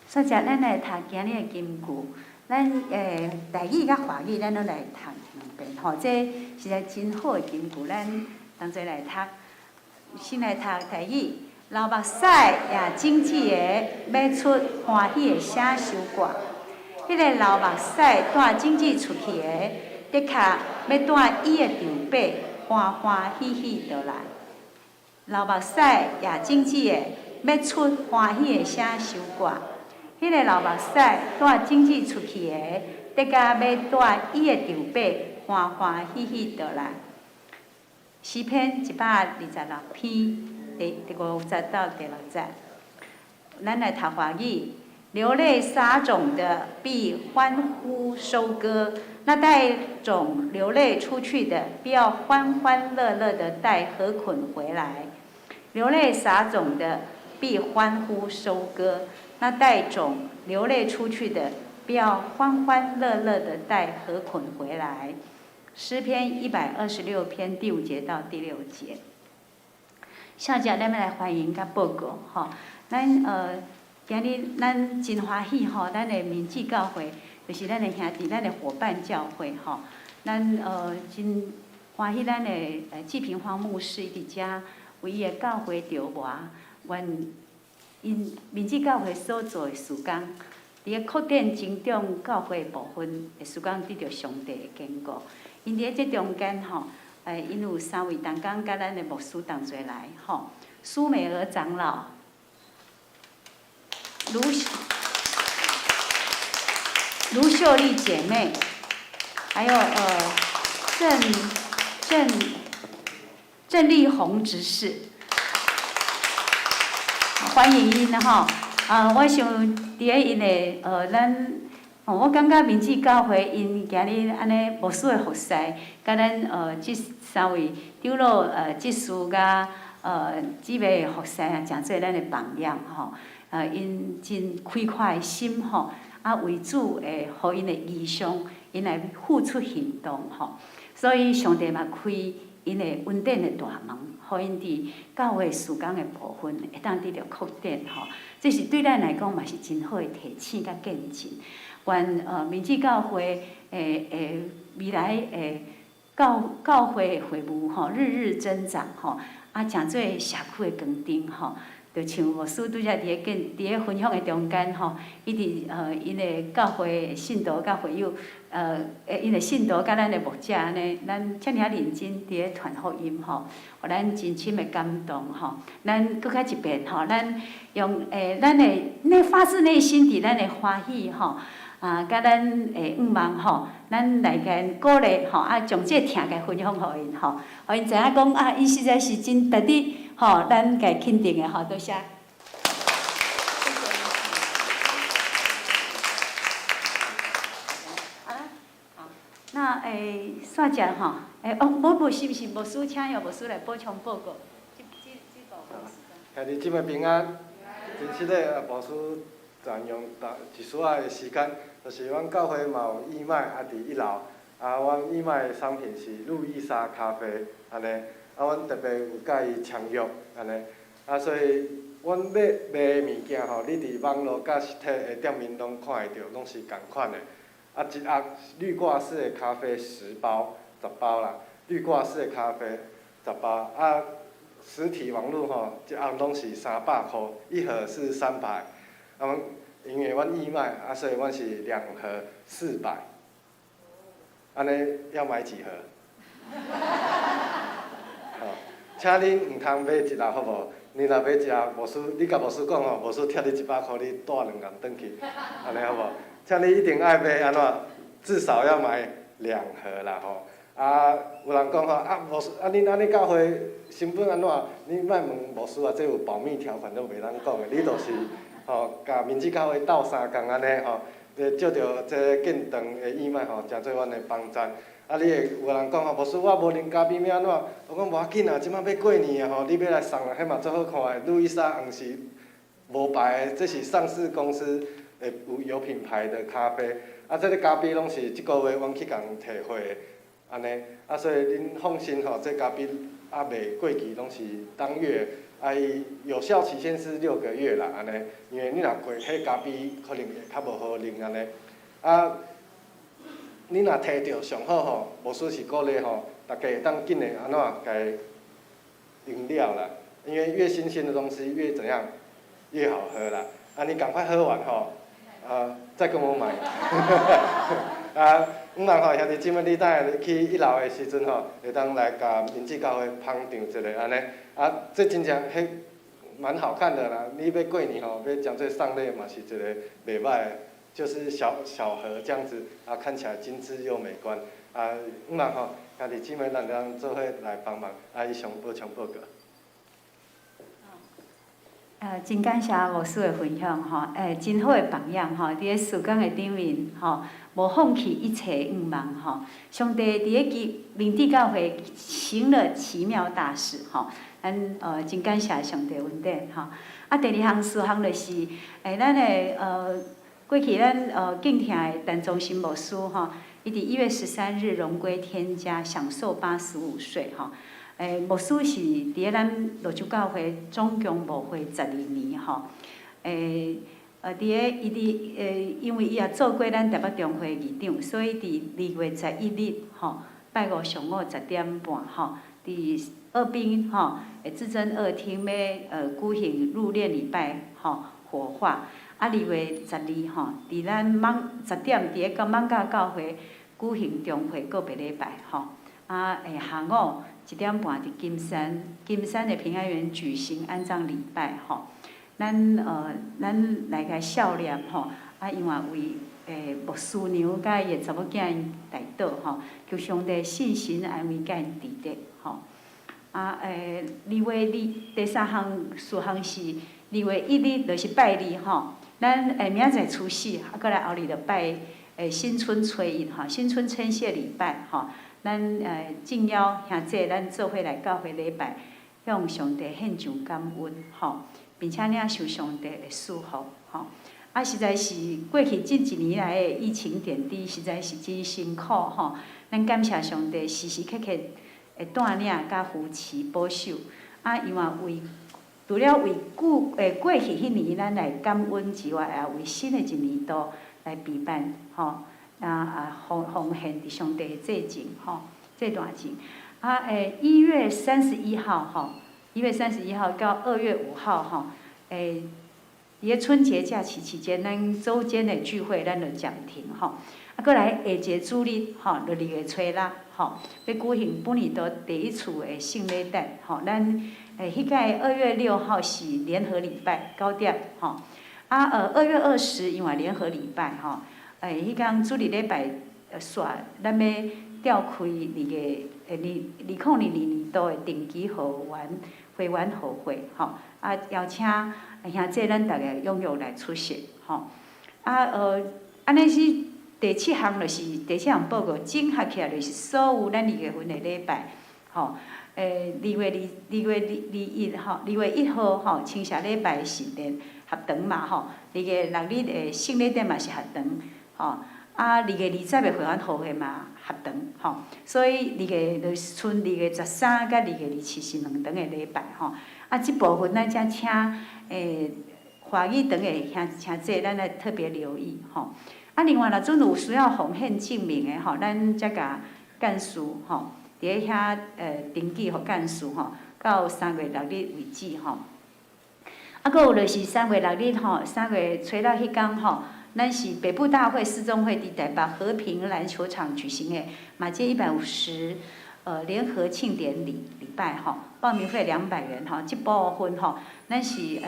Speaker 4: 所以，咱來讀今日的金句，咱台語佮華語，咱攏來讀兩遍吼。這實在真好的金句，咱同齊來讀。先來讀台語，流目屎也種子的，欲出歡喜的聲收割。彼个流目屎帶種子出去的，的確欲帶伊的丈伯歡歡喜喜倒來。流目屎也種子的，欲出歡喜的聲收割。彼个流目屎帶種子出去的，的確欲帶伊的丈伯歡歡喜喜倒來。詩篇126篇第五節到第六節，咱來讀華語。流淚撒種的必歡呼收割，那帶種流淚出去的，必要歡歡樂樂的帶禾捆回來。流淚撒種的必歡呼收割，那帶種流淚出去的，必要歡歡樂樂的帶禾捆回來。詩篇126篇第五節到第六節。下節咱們來歡迎佮報告吼，咱今日咱真歡喜吼，咱的明志教會就是咱的兄弟，咱的夥伴教會吼，咱真歡喜咱的志平方牧師佇遮為伊的教會著磨，願𪜶明志教會所做的事工，佇個擴展增長教會部分的事工，得著上帝的堅固。𪜶佇咧這中間吼，𪜶有三位同工佮咱的牧師同齊來吼，蘇美娥長老、盧秀麗姐妹，還有鄭麗紅執事，歡迎𪜶吼。啊，我想佇咧𪜶的咱，我感覺明志教會𪜶今日按呢牧師的服侍，佮咱這三位長老執事佮姊妹的服侍啊，誠做咱的榜樣吼。𪜶真開闊的心吼，啊為主會予𪜶的異象，𪜶來付出行動吼。所以上帝嘛開𪜶的恩典的大門，予𪜶佇教會事工的部分會當得著擴展吼。這是對咱來講嘛是真好的提醒佮見證。願明志教會未來的教會的會務吼，日日增長吼，啊，誠做社區的光燈吼。就像牧師拄才佇咧分享的中間吼，伊佇𪜶的教會信徒佮會友，𪜶的信徒佮咱的牧者按呢，咱遮爾仔認真佇咧傳福音吼，予咱真深的感動吼。咱閣較一遍吼，咱用咱的那發自內心佇咱的歡喜吼，啊，佮咱的願望吼，咱來共𪜶鼓勵吼，啊，將這個疼共分享予𪜶吼，予𪜶知影講啊，𪜶實在是真值得吼，咱共肯定的吼，多謝。好，那煞只吼，哦，無無是毋是牧師請用牧師來補充報告？這部分。
Speaker 5: 兄弟姊妹平安，真實的，牧師占用一絲仔的時間，就是阮教會嘛有義賣，啊，佇一樓，啊，阮義賣的商品是路易莎咖啡，按呢，啊，阮特別有佮伊簽約，按呢，啊，所以阮欲賣的物件吼，你佇網路佮實體的店面攏看會著，攏是仝款的。啊，一盒濾掛式的咖啡10包，10包啦，濾掛式的咖啡， 10包啊，實體網路吼，一盒攏是300箍，一盒是三百。啊，因為阮義賣，啊，所以阮是2盒400。按呢要買幾盒？吼，請恁毋通買一盒好無？你若買一盒，牧師，你共牧師講吼，牧師拆你100箍，你帶兩盒轉去，按呢好無？請你一定愛買按怎？至少要買兩盒啦吼。啊，有人講吼，啊，牧師，啊，恁按呢教會成本按怎？你莫問牧師啊，這有保密條款都袂當講的。你就是吼，共明志教會鬥相共按呢吼，藉著這建堂的義賣吼，誠做阮的幫贊。啊，你會有人講吼，牧師我無啉咖啡欲按怎？我講無要緊啊，這擺欲過年啊吼，你欲來送人，彼嘛足好看的。路易莎紅是無牌的，這是上市公司的有品牌的咖啡。啊，這个咖啡攏是這個月阮去共提貨的，按呢。啊，所以恁放心吼，這咖啡猶袂過期，攏是當月，啊，伊有效期限是6個月啦，按呢。因為你若過，彼咖啡可能會較無好啉按呢。啊，你若提著上好吼，牧師是鼓勵吼，逐家會當緊的按怎共飲了啦，因為越新鮮的東西越怎樣，越好喝啦。啊，你趕快喝完吼，啊，再跟我買。啊，毋然吼，兄弟姊妹，你等下去一樓的時陣吼，會當來共明志教會捧場一下按呢。啊，這真正彼蠻好看的啦。你欲過年吼，欲將這送禮嘛是一個袂䆀的，就是小小盒這樣子，啊，看起來精緻又美觀。啊，毋然吼，兄弟姊妹，咱當做伙來幫忙。啊，以上補充報告。
Speaker 4: 真感謝牧師的分享吼，真好的榜樣吼，佇咧事工的頂面吼，無放棄一切向望吼。上帝佇咧基明志教會行了奇妙大事吼，咱真感謝上帝恩典吼。啊，第二項事項就是，咱的過去咱敬聽的陳忠心牧師吼，伊佇1月13日榮歸天家，享壽85歲吼。牧師是佇咧咱蘆洲教會總共牧會12年吼。佇咧伊佇因為伊也做過咱台北中會議長，所以佇2月11日吼，拜五上午10點半吼，佇二濱吼，至臻二廳欲舉行入殮禮拜吼，火化。啊，2月12吼，佇咱艋10點佇咧個艋舺教會舉行中會告別禮拜吼。啊，下午1點半佇金山的平安園舉行安葬禮拜吼。咱來共孝念吼，啊，因為為牧師娘佮伊的查某囝𪜶代禱吼，求上帝信心安慰佮𪜶佇咧吼。啊，二月二第三項事項是2月1日，就是拜二吼。咱明仔載除夕，啊，閣來後日就拜新春初一吼，新春稱謝禮拜吼。咱敬邀兄弟咱做伙來教會禮拜，向上帝獻上感恩吼，並且領受上帝的祝福吼。啊，實在是過去這一年來的疫情點滴，實在是真辛苦吼。咱感謝上帝時時刻刻會帶領佮扶持保守。啊，因為為除了為舊過去彼年咱來感恩之外，也為新的一年度來備辦吼。啊，奉獻佇上帝的祭前吼，祭壇前。啊，1月31號吼，1月31號到2月5號吼，佇咧春節假期期間，咱週間的聚會咱就暫停吼。啊，閣來下一個主日吼，就2月初六吼，欲舉行本年度第一次的聖禮誕吼。咱彼屆2月6號是聯合禮拜9點吼。啊，2月20因為聯合禮拜吼。彼工主日禮拜煞，咱欲召開2022年度的定期會員和會吼。啊，邀請兄弟咱逐家踴躍來出席吼。啊，按呢是第七項，就是第七項報告整合起來，就是所有咱2月份的禮拜吼。2月2、2月2、21吼，2月1號吼，稱謝禮拜是聯合堂嘛吼。2月6日的聖禮典嘛是合堂。吼，啊，2月20的會員和會嘛合堂，吼，所以二月就是賰2月13佮2月27是兩堂的禮拜，吼。啊，這部分咱才請華語堂的兄弟，咱來特別留意，吼。啊，另外若準有需要奉獻證明的吼，咱才共幹事吼，佇佇咧遐登記予幹事吼，到3月6日為止吼。啊，閣有就是3月6日吼，3月初六彼工吼，咱是北部大會市中會佇台北和平籃球場舉行的馬偕150聯合慶典禮禮拜吼，報名費200元吼，這部分吼，咱是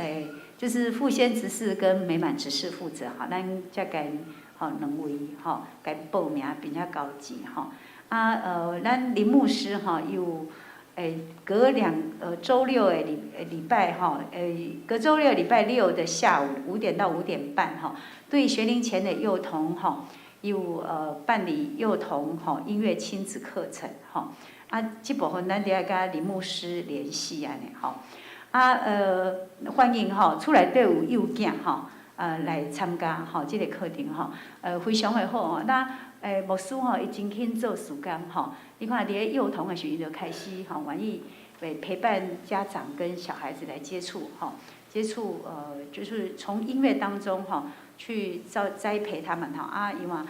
Speaker 4: 就是富先執事跟美滿執事負責吼，咱才共吼兩位吼，共報名並且交錢吼。啊咱林牧師吼有隔兩週六的禮禮拜吼，隔週六禮拜六的下午5點到5點半吼，對學齡前的幼童吼，有辦理幼童吼音樂親子課程吼。啊，這部分咱得愛佮林牧師聯繫按呢吼。啊歡迎吼厝內底有幼囝吼，來參加吼這個課程吼，非常的好吼。那牧師吼，伊真肯做事工吼。你看佇咧幼童的時陣就開始吼，願意陪伴家長跟小孩子來接觸吼，接觸就是從音樂當中吼去栽培他們吼。啊，伊嘛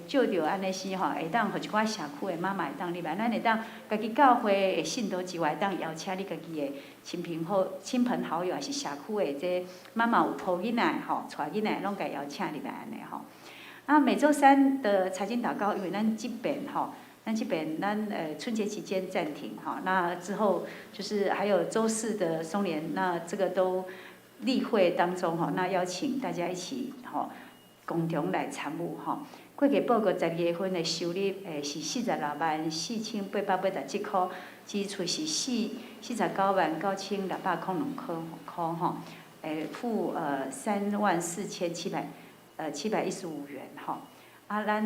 Speaker 4: 借著按呢時吼，會當予一寡社區的媽媽會當入來，咱會當家己教會的信徒之外，會當邀請你家己的親朋好友，抑是社區的這媽媽有抱囡仔吼，帶囡仔攏共邀請入來按呢吼。啊，每週三的查經禱告，因為咱這邊吼，咱這邊咱春節期間暫停吼，那之後就是還有週四的松年，那這個都例會當中吼，那邀請大家一起吼，共同來參與吼。會計報告12月份的收入是464,887塊，支出是499,602塊吼，負34,715元吼。啊，咱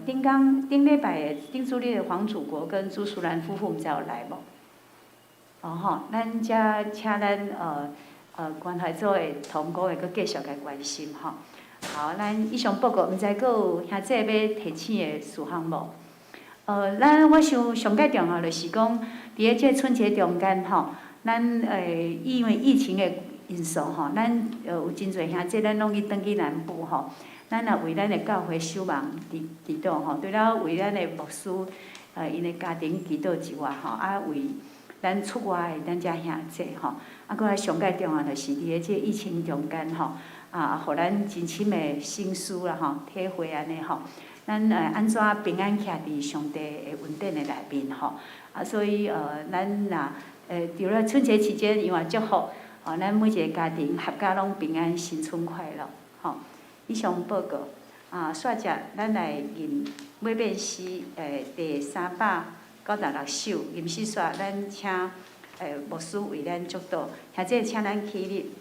Speaker 4: 頂工頂禮拜的頂主日的黃祖國跟朱淑蘭夫婦毋知有來無？哦吼，咱遮請咱關懷組的同工會閣繼續共關心吼。好，咱以上報告，毋知閣有兄姊欲提醒的事項無？咱我想上蓋重要就是講，佇咧這春節中間吼，咱因為疫情的因素吼，咱有真濟兄姊，咱攏去轉去南部吼。咱也為咱的教會守望祈祈禱吼，除了為咱的牧師𪜶的家庭祈禱之外吼，啊為咱出外的咱遮兄姊吼，啊，閣來上蓋重要就是佇咧這疫情中間吼，啊，予咱真深的省思啦吼，體會按呢吼，咱按怎平安徛佇上帝的恩典的內面吼，啊，所以咱若除了春節期間，伊嘛祝福，哦，咱每一個家庭闔家攏平安，新春快樂，吼。以上報告，啊，煞接咱來吟每遍詩，第396首，吟詩煞，咱請牧師為咱祝禱，兄姊請咱起立。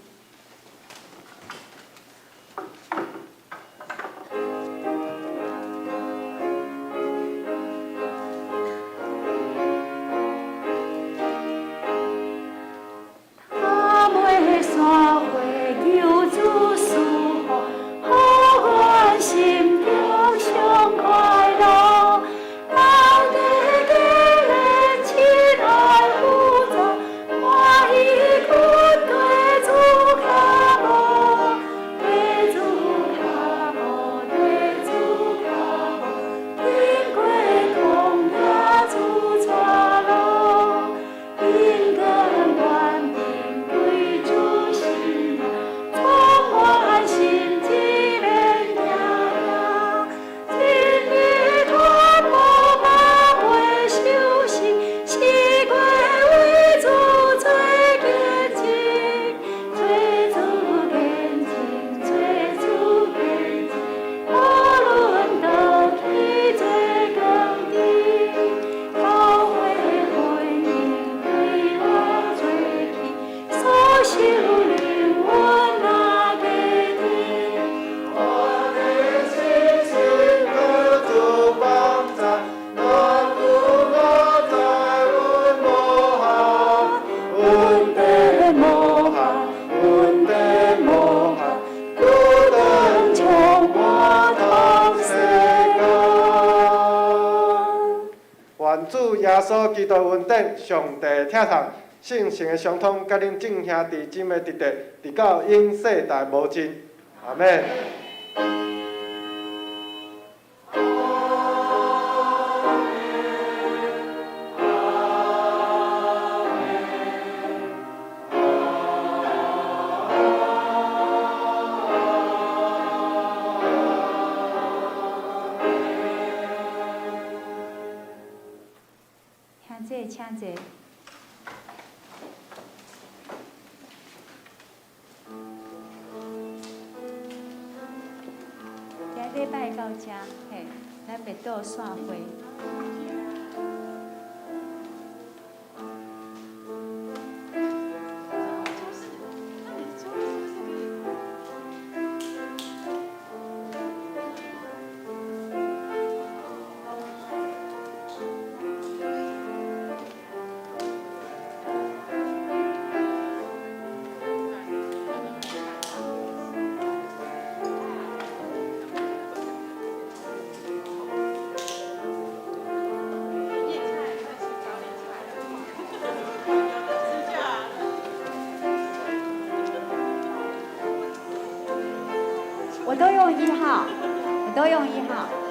Speaker 5: 主耶穌基督恩典，上帝疼痛，聖神的相通，佮恁眾兄弟姊妹直直，直到永世代無盡。阿們。
Speaker 4: 坐。今禮拜到遮，嘿，咱欲倒散會。我都用1號，我都用1號。